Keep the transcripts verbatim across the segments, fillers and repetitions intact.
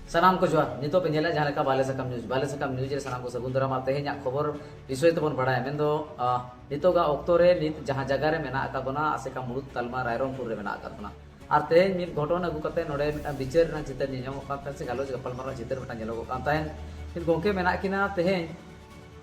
ᱥᱟᱱᱟᱢ ᱠᱚ ᱡᱚᱦᱟᱨ᱾ ᱱᱤᱛᱚᱜ ᱯᱮ ᱧᱮᱞᱟ ᱡᱟᱦᱟᱸ ᱞᱮᱠᱟ ᱵᱟᱞᱮ ᱥᱟᱠᱟᱢ ᱱᱤᱭᱩᱡᱽ, ᱵᱟᱞᱮ ᱥᱟᱠᱟᱢ ᱱᱤᱭᱩᱡᱽ ᱨᱮ ᱥᱟᱱᱟᱢ ᱠᱚ ᱥᱟᱹᱜᱩᱱ ᱫᱟᱨᱟᱢ᱾ ᱟᱨ ᱛᱮᱦᱮᱧᱟᱜ ᱠᱷᱚᱵᱚᱨ ᱵᱤᱥᱚᱭ ᱛᱮᱵᱚᱱ ᱵᱟᱲᱟᱭᱟ, ᱢᱮᱱᱫᱚ ᱟᱦ, ᱱᱤᱛᱚᱜᱟᱜ ᱚᱠᱛᱚ ᱨᱮ ᱱᱤᱛ ᱡᱟᱦᱟᱸ ᱡᱟᱭᱜᱟ ᱨᱮ ᱢᱮᱱᱟᱜ ᱟᱠᱟᱫ ᱵᱚᱱᱟ, ᱟᱥᱮᱠᱟ ᱢᱩᱲᱩᱫ ᱛᱟᱞᱢᱟ ᱨᱟᱭᱨᱚᱝᱯᱩᱨ ᱨᱮ ᱢᱮᱱᱟᱜ ᱟᱠᱟᱫ ᱵᱚᱱᱟ᱾ ᱟᱨ ᱛᱮᱦᱮᱧ ᱢᱤᱫ ᱜᱷᱚᱴᱚᱱ ᱟᱹᱜᱩ ᱠᱟᱛᱮ ᱱᱚᱰᱮ ᱢᱤᱫᱴᱟᱝ ᱵᱤᱪᱟᱹᱨ ᱨᱮᱱᱟᱜ ᱪᱤᱛᱟᱹᱨ ᱧᱮᱞ ᱧᱟᱢᱚᱜ ᱠᱟᱱ ᱛᱟᱦᱮᱸᱫ, ᱥᱮ ᱜᱟᱞᱚᱪ ᱜᱟᱯᱟᱞᱢᱟᱨᱟᱣ ᱪᱤᱛᱟᱹᱨ ᱢᱤᱫᱴᱟᱝ ᱧᱮᱞᱚᱜᱚᱜ ᱠᱟᱱ ᱛᱟᱦᱮᱸᱫ᱾ ᱠᱤᱱᱛᱩ ᱜᱚᱢᱠᱮ ᱢᱮᱱᱟᱜ ᱠᱤᱱᱟ ᱛᱮᱦᱮᱧ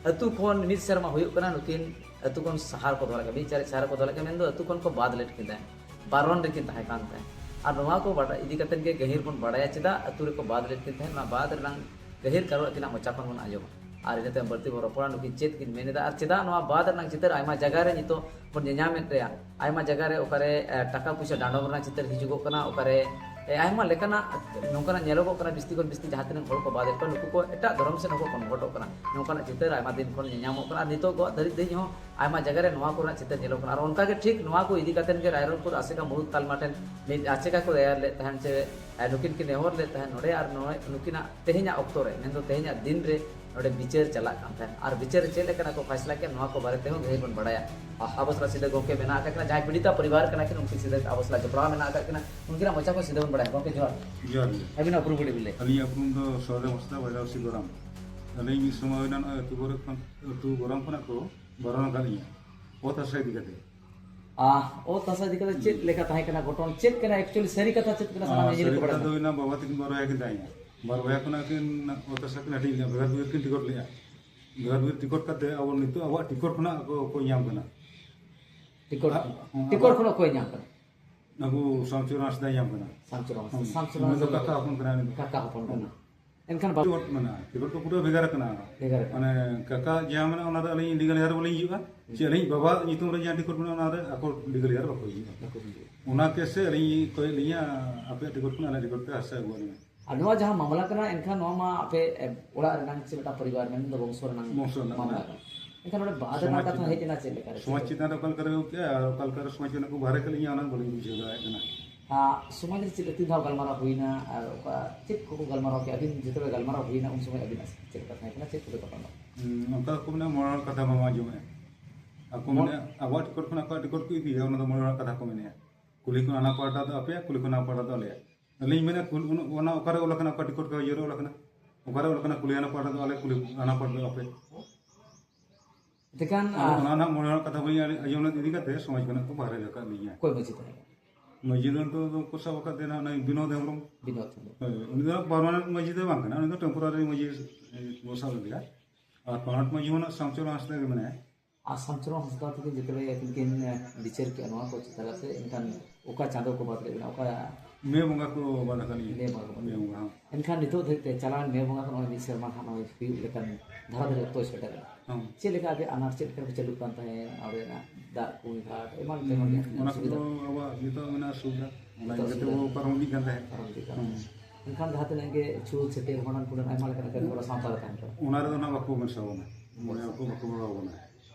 ᱟᱹᱛᱩ ᱠᱷᱚᱱ ᱢᱤᱫ ᱥᱮᱨᱢᱟ ᱦᱩᱭᱩᱜ ᱠᱟᱱᱟ, ᱱᱩᱠᱤᱱ ᱟᱹᱛᱩ ᱠᱷᱚᱱ ᱥᱟᱦᱟᱨ ᱠᱚ ᱫᱚᱦᱚ ᱞᱮᱫ ᱠᱤᱱᱟ, ᱢᱤᱫ ᱪᱟᱨᱮᱡ ᱥᱟᱦᱟᱨ ᱠᱚ ᱫᱚᱦᱚ ᱞᱮᱫ ᱠᱤᱱᱟ, ᱢᱮᱱᱫᱚ ᱟᱹᱛᱩ ᱠᱷᱚᱱ ᱠᱚ ᱵᱟᱫ ᱞᱮᱫ ᱠᱤᱱ ᱛᱟᱦᱮᱸᱫ, ᱵᱟᱨᱚᱱ ᱨᱮᱠᱤᱱ ᱛᱟᱦᱮᱸ ᱠᱟᱱ ᱛᱟᱦᱮᱸᱫ᱾ ᱟᱨ ᱱᱚᱣᱟ ᱠᱚ ᱵᱟᱰᱟᱭ ᱤᱫᱤ ᱠᱟᱛᱮᱫ ᱜᱮ ᱜᱟᱹᱦᱤᱨ ᱵᱚᱱ ᱵᱟᱰᱟᱭᱟ ᱪᱮᱫᱟᱜ ᱟᱹᱛᱩ ᱨᱮᱠᱚ ᱵᱟᱫ ᱞᱮᱫ ᱠᱤᱱ ᱛᱟᱦᱮᱸᱫ, ᱱᱚᱣᱟ ᱵᱟᱫ ᱨᱮᱱᱟᱝ ᱜᱟᱹᱦᱤᱨ ᱠᱟᱨᱚᱱ ᱟᱹᱠᱤᱱᱟᱜ ᱢᱚᱪᱟ ᱠᱷᱚᱱ ᱵᱚᱱ ᱟᱸᱡᱚᱢᱟ᱾ ᱟᱨ ᱤᱱᱟᱹ ᱛᱟᱭᱚᱢ ᱵᱟᱹᱲᱛᱤ ᱵᱚᱱ ᱨᱚᱯᱚᱲᱟ, ᱱᱩᱠᱤᱱ ᱪᱮᱫ ᱠᱤᱱ ᱢᱮᱱ ᱮᱫᱟ ᱟᱨ ᱪᱮᱫᱟᱜ ᱱᱚᱣᱟ ᱵᱟᱫ ᱨᱮᱱᱟᱝ ᱪᱤᱛᱟᱹᱨ ᱟᱭᱢᱟ ᱡᱟᱭᱜᱟ ᱨᱮ ᱱᱤᱛᱚᱜ ᱵᱚᱱ ᱧᱮᱧᱟᱢᱮᱫ ᱨᱮᱭᱟ, ᱟᱭᱢᱟ ᱡᱟᱭᱜᱟ ᱨᱮ ᱚᱠᱟᱨᱮ, ᱮ, ᱴᱟᱠᱟ ᱯᱩᱭᱥᱟᱹ ᱰᱟᱸᱰᱚᱢ ᱨᱮᱱᱟᱜ ᱪᱤᱛᱟᱹᱨ ᱦᱤᱡᱩᱜᱚᱜ ᱠᱟᱱᱟ, ᱚᱠᱟᱨᱮ, ᱮ, ᱟᱭᱢᱟ ᱞᱮᱠᱟᱱᱟᱜ ᱱᱚᱝᱠᱟᱱᱟᱜ ᱧᱮᱞᱚᱜᱚᱜ ᱠᱟᱱᱟ, ᱵᱤᱥᱛᱤ ᱠᱷᱚᱱ ᱵᱤᱥᱛᱤ ᱡᱟᱦᱟᱸ ᱛᱤᱱᱟᱹᱜ ᱦᱚᱲ ᱠᱚ ᱵᱟᱫ ᱮᱫ ᱠᱚᱣᱟ, ᱱᱩᱠᱩ ᱠᱚ ᱮᱴᱟᱜ ᱫᱷᱚᱨᱚᱢ ᱥᱮᱫ ᱦᱚᱸᱠᱚ ᱠᱚᱱᱵᱷᱟᱨᱴᱚᱜ ᱠᱟᱱᱟ᱾ ᱱᱚᱝᱠᱟᱱᱟᱜ ᱪᱤᱛᱟᱹᱨ ᱟᱭᱢᱟ ᱫᱤᱱ ᱠᱷᱚᱱ ᱧᱮᱧᱟᱢᱚᱜ ᱠᱟᱱᱟ ᱟᱨ ᱱᱤᱛᱚᱜ ᱫᱷᱟᱹᱨᱤᱡ ᱫᱷᱟᱹᱵᱤᱡ ᱦᱚᱸ ᱟᱭᱢᱟ ᱡᱟᱭᱜᱟ ᱨᱮ ᱱᱚᱣᱟ ᱠᱚᱨᱮᱱᱟᱜ ᱪᱤᱛᱟᱹᱨ ᱧᱮᱞᱚᱜ ᱠᱟᱱᱟ᱾ ᱟᱨ ᱚᱱᱠᱟ ᱜᱮ ᱴᱷᱤᱠ ᱱᱚᱣᱟ ᱠᱚ ᱤᱫᱤ ᱠᱟᱛᱮᱫ ᱜᱮ ᱨᱟᱭᱨᱚᱝᱯᱩᱨ ᱟᱥᱮᱠᱟ ᱢᱩᱲᱩᱫ ᱛᱟᱞᱢᱟ ᱴᱷᱮᱱ ᱢᱤᱫ ᱟᱪᱮᱠᱟ ᱠᱚ ᱛᱮᱭᱟᱨ ᱞᱮᱫ ᱛᱟᱦᱮᱸᱫ, ᱥᱮ, ᱮ, ᱱᱩᱠᱤᱱ ᱠᱤᱱ ᱱᱮᱦᱚᱨ ᱞᱮᱫ ᱛᱟᱦᱮᱸᱫ ᱱᱚᱰᱮ ᱟᱨ ᱱᱚᱜᱼᱚᱭ ᱱᱩᱠᱤᱱᱟᱜ ᱛᱮᱦᱮᱧᱟᱜ ᱚᱠᱛᱚ ᱨᱮ, ᱢᱮᱱᱫᱚ ᱛᱮᱦᱮᱧᱟᱜ ᱫᱤᱱ ᱨᱮ ᱱᱚᱰᱮ ᱵᱤᱪᱟᱹᱨ ᱪᱟᱞᱟᱜ ᱠᱟᱱ ᱛᱟᱦᱮᱸᱫ᱾ ᱟᱨ ᱵᱤᱪᱟᱹᱨ ᱨᱮ ᱪᱮᱫ ᱞᱮᱠᱟᱱᱟᱜ ᱠᱚ ᱯᱷᱟᱭᱥᱞᱟ ᱠᱮᱫ, ᱱᱚᱣᱟ ᱠᱚ ᱵᱟᱨᱮ ᱛᱮᱦᱚᱸ ᱜᱟᱹᱦᱤᱨ ᱵᱚᱱ ᱵᱟᱲᱟᱭᱟ᱾ ᱟᱵᱚ ᱥᱟᱞᱟᱜ ᱥᱤᱫᱷᱟᱹ ᱜᱚᱢᱠᱮ ᱢᱮᱱᱟᱜ ᱟᱠᱟᱫ ᱠᱤᱱᱟ, ᱡᱟᱦᱟᱸᱭ ᱯᱤᱲᱤᱛᱟ ᱯᱚᱨᱤᱵᱟᱨ ᱠᱟᱱᱟ ᱠᱤᱱ, ᱩᱱᱠᱤᱱ ᱥᱤᱫᱷᱟᱹ ᱟᱵᱚ ᱥᱟᱞᱟᱜ ᱡᱚᱯᱲᱟᱣ ᱢᱮᱱᱟᱜ ᱟᱠᱟᱫ ᱠᱤᱱᱟ, ᱩᱱᱠᱤᱱᱟᱜ ᱢᱚᱪᱟ ᱠᱷᱚᱱ ᱥᱤᱫᱷᱟᱹ ᱵᱚᱱ ᱵᱟᱲᱟᱭᱟ᱾ ᱜᱚᱢᱠᱮ ᱡᱚᱦᱟᱨ᱾ ᱡᱚᱦᱟᱨ ᱜᱮ᱾ ᱟᱹᱵᱤᱱᱟᱜ ᱩᱯᱨᱩᱢ ᱠᱟᱹᱴᱤᱡ ᱵᱤᱱ ᱞᱟᱹᱭᱟ᱾ ᱟᱹᱞᱤᱧᱟᱜ ᱩᱯᱨᱩᱢ ᱫᱚ ᱥᱚᱨᱫᱟᱨ ᱢᱚᱥᱛᱟ ᱵᱟᱡᱟᱣ ᱥᱤᱵᱚᱨᱟᱢ᱾ ᱟᱹᱞᱤᱧ ᱢᱤᱫ ᱥᱚᱢᱚᱭ ᱦᱩᱭᱱᱟ ᱱᱚᱜᱼᱚᱭ ᱟᱹᱛᱩ ᱜᱚᱨᱚᱢ ᱠᱷᱚᱱ, ᱟᱹᱛᱩ ᱜᱚᱨᱚᱢ ᱠᱷᱚᱱᱟᱜ ᱠᱚ ᱵᱟᱨᱚᱱ ᱟᱠᱟᱫ ᱞᱤᱧᱟ ᱚᱛ ᱦᱟᱥᱟ ᱤᱫᱤ ᱠᱟᱛᱮ᱾ ᱟᱦ, ᱚᱛ ᱦᱟᱥᱟ ᱤᱫᱤ ᱠᱟᱛᱮ ᱪᱮᱫ ᱞᱮᱠᱟ ᱛᱟᱦᱮᱸ ᱠᱟᱱᱟ ᱜᱷᱚᱴᱚᱱ? ᱪᱮᱫ ᱠᱟᱱᱟ actually ᱥᱟᱹᱨᱤ ᱠᱟᱛᱷᱟ ᱪᱮᱫ ᱠᱟᱱᱟ? ᱥᱟᱱᱟᱢ ᱟᱨ ᱧᱮᱧᱮᱞ ᱥᱟᱹᱨᱤ ᱠᱚ ᱠᱟᱛᱷᱟ ᱵᱟᱲᱟᱭ ᱫᱚ ᱢᱟ᱾ ᱦᱩᱭᱱᱟ, ᱵᱟᱵᱟ ᱛᱟᱹᱠᱤᱱ ᱵᱟᱨᱚᱭᱟ ᱠᱤᱱ ᱛᱟᱦᱮᱸᱭᱟ᱾ ᱵᱟᱨ ᱵᱚᱭᱦᱟ ᱠᱷᱚᱱᱟᱜ ᱠᱤᱱ ᱚᱛ ᱦᱟᱥᱟ ᱠᱤᱱ ᱦᱟᱹᱴᱤᱧ ᱞᱮᱫᱟ, ᱵᱷᱮᱜᱟᱨ ᱵᱷᱮᱜᱟᱨ ᱠᱤᱱ ᱴᱤᱠᱚᱴ ᱞᱮᱫᱼᱟ᱾ ᱵᱷᱮᱜᱟᱨ ᱵᱷᱮᱜᱟᱨ ᱴᱤᱠᱚᱴ ᱠᱟᱛᱮ ᱟᱵᱚ ᱱᱤᱛᱚᱜ ᱟᱵᱚᱣᱟᱜ ᱴᱤᱠᱚᱴ ᱠᱷᱚᱱᱟᱜ ᱠᱚ, ᱠᱚ ᱧᱟᱢ ᱠᱟᱱᱟ᱾ ᱴᱤᱠᱚᱴ, ᱟᱜ, ᱦᱚᱸ, ᱴᱤᱠᱚᱴ ᱟᱵᱚᱣᱟᱜ ᱠᱷᱚᱱᱟᱜ ᱚᱠᱚᱭ ᱧᱟᱢ ᱠᱟᱱᱟ? ᱟᱵᱚ ᱥᱟᱢᱪᱩᱨᱟᱢ ᱦᱟᱸᱥᱫᱟᱭ ᱧᱟᱢ ᱠᱟᱱᱟ᱾ ᱥᱟᱢᱪᱩᱨᱟᱢ ᱦᱟᱸᱥᱫᱟ᱾ ᱦᱩᱸ᱾ ᱥᱟᱢᱪᱩᱨᱟᱢ ᱩᱱᱤ ᱫᱚ ᱦᱟᱸᱥᱫᱟ ᱠᱟᱠᱟ ᱦᱚᱯᱚᱱ ᱠᱟᱱᱟᱭ, ᱩᱱᱤ ᱫᱚ᱾ ᱠᱟᱠᱟ ᱦᱚᱯᱚᱱ ᱠᱟᱱᱟ᱾ ᱦᱩᱸ᱾ ᱮᱱᱠᱷᱟᱱ ᱵᱟᱵᱩ ᱴᱤᱠᱚᱴ ᱢᱮᱱᱟᱜᱼᱟ, ᱴᱤᱠᱚᱴ ᱫᱚ ᱯᱩᱨᱟᱹ ᱵᱷᱮᱜᱟᱨ ᱟᱠᱟᱱᱟ᱾ ᱵᱷᱮᱜᱟᱨ ᱟᱠᱟᱱᱟ᱾ ᱢᱟᱱᱮ ᱠᱟᱠᱟ ᱡᱟᱦᱟᱸ ᱢᱮᱱᱟᱜᱼᱟ, ᱚᱱᱟ ᱫᱚ ᱟᱹᱞᱤᱧ ᱞᱤᱜᱟᱞ ᱦᱮᱭᱟᱨ ᱵᱟᱹᱞᱤᱧ ᱦᱤᱡᱩᱜᱼᱟ᱾ ᱦᱩᱸ᱾ ᱪᱮ ᱟᱹᱞᱤᱧ ᱵᱟᱵᱟ ᱧᱩᱛᱩᱢ ᱨᱮ ᱡᱟᱦᱟᱸ ᱴᱤᱠᱚᱴ ᱢᱮᱱᱟᱜᱼᱟ, ᱚᱱᱟ ᱨᱮ ᱟᱠᱚ ᱞᱤᱜᱟᱞ ᱦᱮᱭᱟᱨ ᱵᱟᱠᱚ ᱦᱤᱡᱩᱜᱼᱟ᱾ ᱵᱟᱠᱚ ᱦᱤᱡᱩᱜᱼᱟ᱾ ᱚᱱᱟ ᱠᱮᱥ ᱥᱮ ᱟᱹᱞᱤᱧ ᱠᱚᱭᱮᱫ ᱞᱤᱧᱟ, ᱟᱯᱮᱭᱟᱜ ᱴᱤᱠᱚᱴ ᱠᱷᱚᱱ ᱟᱞᱮᱭᱟᱜ ᱴᱤᱠᱚᱴ ᱯᱮ ᱦᱟᱥᱟ ᱟᱹᱜᱩ ᱟᱹᱞᱤᱧᱟ᱾ ᱟᱨ ᱱᱚᱣᱟ ᱡᱟᱦᱟᱸ ᱢᱟᱢᱞᱟ ᱠᱟᱱᱟ, ᱮᱱᱠᱷᱟᱱ ᱱᱚᱣᱟ ᱢᱟ ᱟᱯᱮ, ᱮ, ᱚᱲᱟᱜ ᱨᱮᱱᱟᱝ ᱥᱮ ᱢᱤᱫᱴᱟᱝ ᱯᱚᱨᱤᱵᱟᱨ ᱢᱮᱱᱫᱚ ᱵᱚᱝᱥᱚ ᱨᱮᱱᱟᱝ ᱵᱚᱝᱥᱚ ᱨᱮᱱᱟᱜ ᱢᱟᱢᱞᱟ ᱠᱟᱱᱟ᱾ ᱠᱟᱱᱟ᱾ ᱮᱱᱠᱷᱟᱱ ᱱᱚᱰᱮ ᱵᱟᱫ ᱨᱮᱱᱟᱜ ᱥᱚᱢᱟᱡᱽ ᱠᱟᱛᱷᱟ ᱪᱮᱛᱟᱱ, ᱦᱮᱡ ᱮᱱᱟ ᱪᱮᱫ ᱞᱮᱠᱟ ᱨᱮ? ᱥᱚᱢᱟᱡᱽ ᱪᱮᱫ ᱪᱮᱛᱟᱱ ᱨᱮ ᱚᱠᱟ ᱞᱮᱠᱟ ᱨᱮ ᱜᱚᱢᱠᱮ, ᱟᱨ ᱚᱠᱟ ᱞᱮᱠᱟ ᱨᱮ ᱥᱚᱢᱟᱡᱽ ᱠᱷᱚᱱᱟᱜ ᱠᱚ ᱵᱟᱦᱨᱮ ᱠᱮᱫ ᱞᱤᱧᱟ, ᱚᱱᱟ ᱵᱟᱹᱞᱤᱧ ᱵᱩᱡᱷᱟᱹᱣ ᱫᱟᱲᱮᱭᱟᱜ ᱠᱟᱱᱟ᱾ ᱟᱨ ᱥᱚᱢᱟᱡᱽ ᱨᱮ ᱪᱮᱫ ᱛᱤᱱ ᱫᱷᱟᱣ ᱜᱟᱞᱢᱟᱨᱟᱣ ᱦᱩᱭᱱᱟ ᱟᱨ ᱚᱠᱟ ᱪᱮᱫ ᱠᱚᱠᱚ ᱜᱟᱞᱢᱟᱨᱟᱣ ᱠᱮᱫᱟ? ᱟᱹᱵᱤᱱ ᱡᱚᱛᱚ ᱜᱟᱞᱢᱟᱨᱟᱣ ᱦᱩᱭᱱᱟ, ᱩᱱ ᱥᱚᱢᱚᱭ ᱟᱹᱵᱤᱱᱟᱜ ᱪᱮᱫ ᱞᱮᱠᱟ ᱛᱟᱦᱮᱸ ᱠᱟᱱᱟ, ᱪᱮᱫ ᱠᱚᱯᱮ ᱜᱟᱯᱟᱞᱢᱟᱨᱟᱣ? ᱦᱩᱸ, ᱚᱱᱠᱟ ᱠᱚ ᱢᱮᱱᱟ, ᱢᱚᱬᱮ ᱦᱚᱲ ᱠᱟᱛᱷᱟ ᱵᱟᱢ ᱟᱸᱡᱚᱢᱮᱫᱼᱟ᱾ ᱟᱠᱚ ᱢᱚᱬ- ᱢᱮᱱᱟ, ᱟᱵᱚᱣᱟᱜ ᱴᱤᱠᱚᱴ ᱠᱷᱚᱱ ᱟᱠᱚᱣᱟᱜ ᱴᱤᱠᱚᱴ ᱠᱚ ᱤᱫᱤᱭᱟ, ᱚᱱᱟ ᱫᱚ ᱢᱚᱬᱮ ᱦᱚᱲᱟᱜ ᱠᱟᱛᱷᱟ ᱠᱚ ᱢᱮᱱᱮᱫᱼᱟ᱾ ᱠᱩᱞᱦᱤ ᱠᱷᱚᱱ ᱦᱟᱱᱟ ᱯᱟᱦᱴᱟ ᱫᱚ ᱟᱯᱮᱭᱟᱜ, ᱠᱩᱞᱦᱤ ᱠᱷᱚᱱ ᱱᱟᱣᱟ ᱯᱟᱦᱴᱟ ᱫᱚ ᱟᱞᱮᱭᱟᱜ᱾ ᱟᱹᱞᱤᱧ ᱢᱮᱱᱟ ᱠᱩᱞ ᱚᱱᱟ ᱚᱠᱟᱨᱮ ᱚᱞ ᱟᱠᱟᱱᱟ, ᱚᱠᱟ ᱴᱤᱠᱤᱴ ᱠᱚ ᱡᱮᱨᱚ ᱚᱞ ᱟᱠᱟᱱᱟ, ᱚᱠᱟᱨᱮ ᱚᱞ ᱟᱠᱟᱱᱟ ᱠᱩᱞᱤ ᱦᱟᱱᱟ ᱯᱟᱦᱴᱟ ᱫᱚ ᱟᱞᱮ, ᱠᱩᱞᱤ ᱦᱟᱱᱟ ᱯᱟᱦᱴᱟ ᱫᱚ ᱟᱯᱮ᱾ ᱮᱱᱛᱮᱠᱷᱟᱱ ᱟᱫᱚ ᱚᱱᱟ ᱨᱮᱱᱟᱜ ᱢᱚᱬᱮ ᱦᱚᱲ ᱠᱟᱛᱷᱟ ᱵᱟᱹᱧ ᱟᱸᱡᱚᱢ ᱞᱮᱫ ᱤᱫᱤ ᱠᱟᱛᱮ ᱥᱚᱢᱟᱡᱽ ᱠᱷᱚᱱᱟᱜ ᱠᱚ ᱵᱟᱦᱨᱮ ᱟᱠᱟᱫ ᱞᱤᱧᱟ᱾ ᱚᱠᱚᱭ ᱢᱟᱹᱡᱷᱤ ᱛᱟᱦᱮᱸ ᱠᱟᱱᱟ? ᱢᱟᱹᱡᱷᱤ ᱫᱚ ᱱᱤᱛᱚᱜ ᱫᱚ ᱠᱚ ᱥᱟᱵ ᱟᱠᱟᱫ ᱛᱟᱦᱮᱱᱟ ᱚᱱᱟ ᱵᱤᱱᱳᱫ ᱦᱮᱢᱵᱨᱚᱢ᱾ ᱵᱤᱱᱳᱫ ᱦᱮᱢᱵᱨᱚᱢ᱾ ᱦᱳᱭ, ᱩᱱᱤ ᱫᱚ ᱯᱟᱨᱢᱟᱱᱮᱱᱴ ᱢᱟᱹᱡᱷᱤ ᱫᱚ ᱵᱟᱝ ᱠᱟᱱᱟ, ᱩᱱᱤ ᱫᱚ ᱴᱮᱢᱯᱳᱨᱟᱨᱤ ᱢᱟᱹᱡᱷᱤ ᱠᱚ ᱥᱟᱵ ᱞᱮᱫᱮᱭᱟ᱾ ᱟᱨ ᱯᱟᱨᱢᱟᱱᱮᱱᱴ ᱢᱟᱹᱡᱷᱤ ᱦᱚᱸ ᱱᱟᱜ ᱥᱟᱢᱪᱚᱨᱚᱱ ᱦᱟᱸᱥᱫᱟ ᱜᱮ ᱢᱮᱱᱟᱭᱟ᱾ ᱟᱨ ᱥᱟᱢᱪᱚᱨᱚᱱ ᱦᱟᱸᱥᱫᱟ ᱛᱟᱹᱠᱤᱱ ᱡᱮᱛᱮ ᱟᱹᱠᱤᱱ ᱠᱤᱱ ᱵᱤᱪᱟᱹᱨ ᱠᱮᱫᱼᱟ ᱱᱚᱣᱟ ᱠᱚ ᱪᱮᱛᱟᱱ ᱨᱮ, ᱮᱱᱠᱷᱟᱱ ᱚᱠᱟ ᱪᱟᱸᱫᱳ ᱠᱚ ᱵᱟᱫ ᱞᱮᱫ ᱵᱮᱱᱟ? ᱚᱠᱟ ᱢᱮ ᱵᱚᱸᱜᱟ ᱠᱚ ᱵᱟᱫ ᱟᱠᱟᱫ ᱞᱤᱧᱟ᱾ ᱢᱮ ᱵᱚᱸᱜᱟ ᱠᱚ ᱵᱟᱫ᱾ ᱢᱮ ᱵᱚᱸᱜᱟ, ᱦᱚᱸ᱾ ᱮᱱᱠᱷᱟᱱ ᱱᱤᱛᱚᱜ ᱫᱷᱟᱹᱨᱤᱡ ᱛᱮ ᱪᱟᱞᱟᱣᱮᱱ ᱢᱮ ᱵᱚᱸᱜᱟ ᱠᱷᱚᱱ ᱱᱚᱜᱼᱚᱭ ᱢᱤᱫ ᱥᱮᱨᱢᱟ ᱱᱟᱦᱟᱜ ᱱᱚᱜᱼᱚᱭ ᱦᱩᱭᱩᱜ ᱞᱮᱠᱟᱱ ᱫᱷᱟᱨᱟ ᱫᱷᱟᱨᱮ ᱚᱠᱛᱚ ᱥᱮᱴᱮᱨ ᱮᱱᱟ᱾ ᱦᱚᱸ᱾ ᱪᱮᱫ ᱞᱮᱠᱟ ᱟᱯᱮ ᱟᱱᱟᱴ ᱪᱮᱫ ᱞᱮᱠᱟ ᱯᱮ ᱪᱟᱹᱞᱩᱜ ᱠᱟᱱ ᱛᱟᱦᱮᱸᱫ? ᱚᱸᱰᱮᱱᱟᱜ ᱫᱟᱜ ᱠᱩᱧ ᱜᱷᱟᱴ ᱮᱢᱟᱱ ᱛᱮᱢᱟᱱ ᱡᱟᱦᱟᱸ ᱚᱱᱟ ᱥᱩᱵᱤᱫᱷᱟ ᱠᱚᱫᱚ ᱟᱵᱚᱣᱟᱜ ᱱᱤᱛᱚᱜ ᱢᱮᱱᱟᱜᱼᱟ ᱥᱩᱵᱤᱫᱷᱟ, ᱚᱱᱟ ᱱᱤᱛᱚᱜ ᱤᱫᱤ ᱠᱟᱛᱮ ᱥᱩᱵᱤᱫᱷᱟ᱾ ᱵᱚ ᱯᱟᱨᱚᱢ ᱤᱫᱤᱜ ᱠᱟᱱ ᱛᱟᱦᱮᱸᱫ᱾ ᱯᱟᱨᱚᱢ ᱤᱫᱤᱜ ᱠᱟᱱ ᱦᱩᱸ᱾ ᱛᱟᱦᱮᱸᱫ᱾ ᱮᱱᱠᱷᱟᱱ ᱡᱟᱦᱟᱸ ᱛᱤᱱᱟᱹᱜ ᱜᱮ ᱪᱷᱩᱛ ᱪᱷᱟᱹᱴᱭᱟᱹᱨ ᱵᱷᱟᱸᱰᱟᱱ ᱠᱚᱨᱮ ᱟᱭᱢᱟ ᱞᱮᱠᱟᱱᱟᱜ ᱠᱟᱹᱢᱤ ᱦᱚᱨᱟ ᱥᱟᱶᱛᱟ ᱨᱮ ᱛᱟᱦᱮᱱ ᱠᱟᱱᱟ᱾ ᱚᱱᱟ ᱨᱮᱫᱚ ᱱᱟᱜ ᱵᱟᱠᱚ ᱢᱮᱥᱟ ᱵᱚᱱᱟ, ᱢᱚᱬᱮ ᱦᱚᱲ ᱠᱚ ᱵᱟᱠᱚ ᱜᱚᱲᱚ ᱵᱚᱱᱟ᱾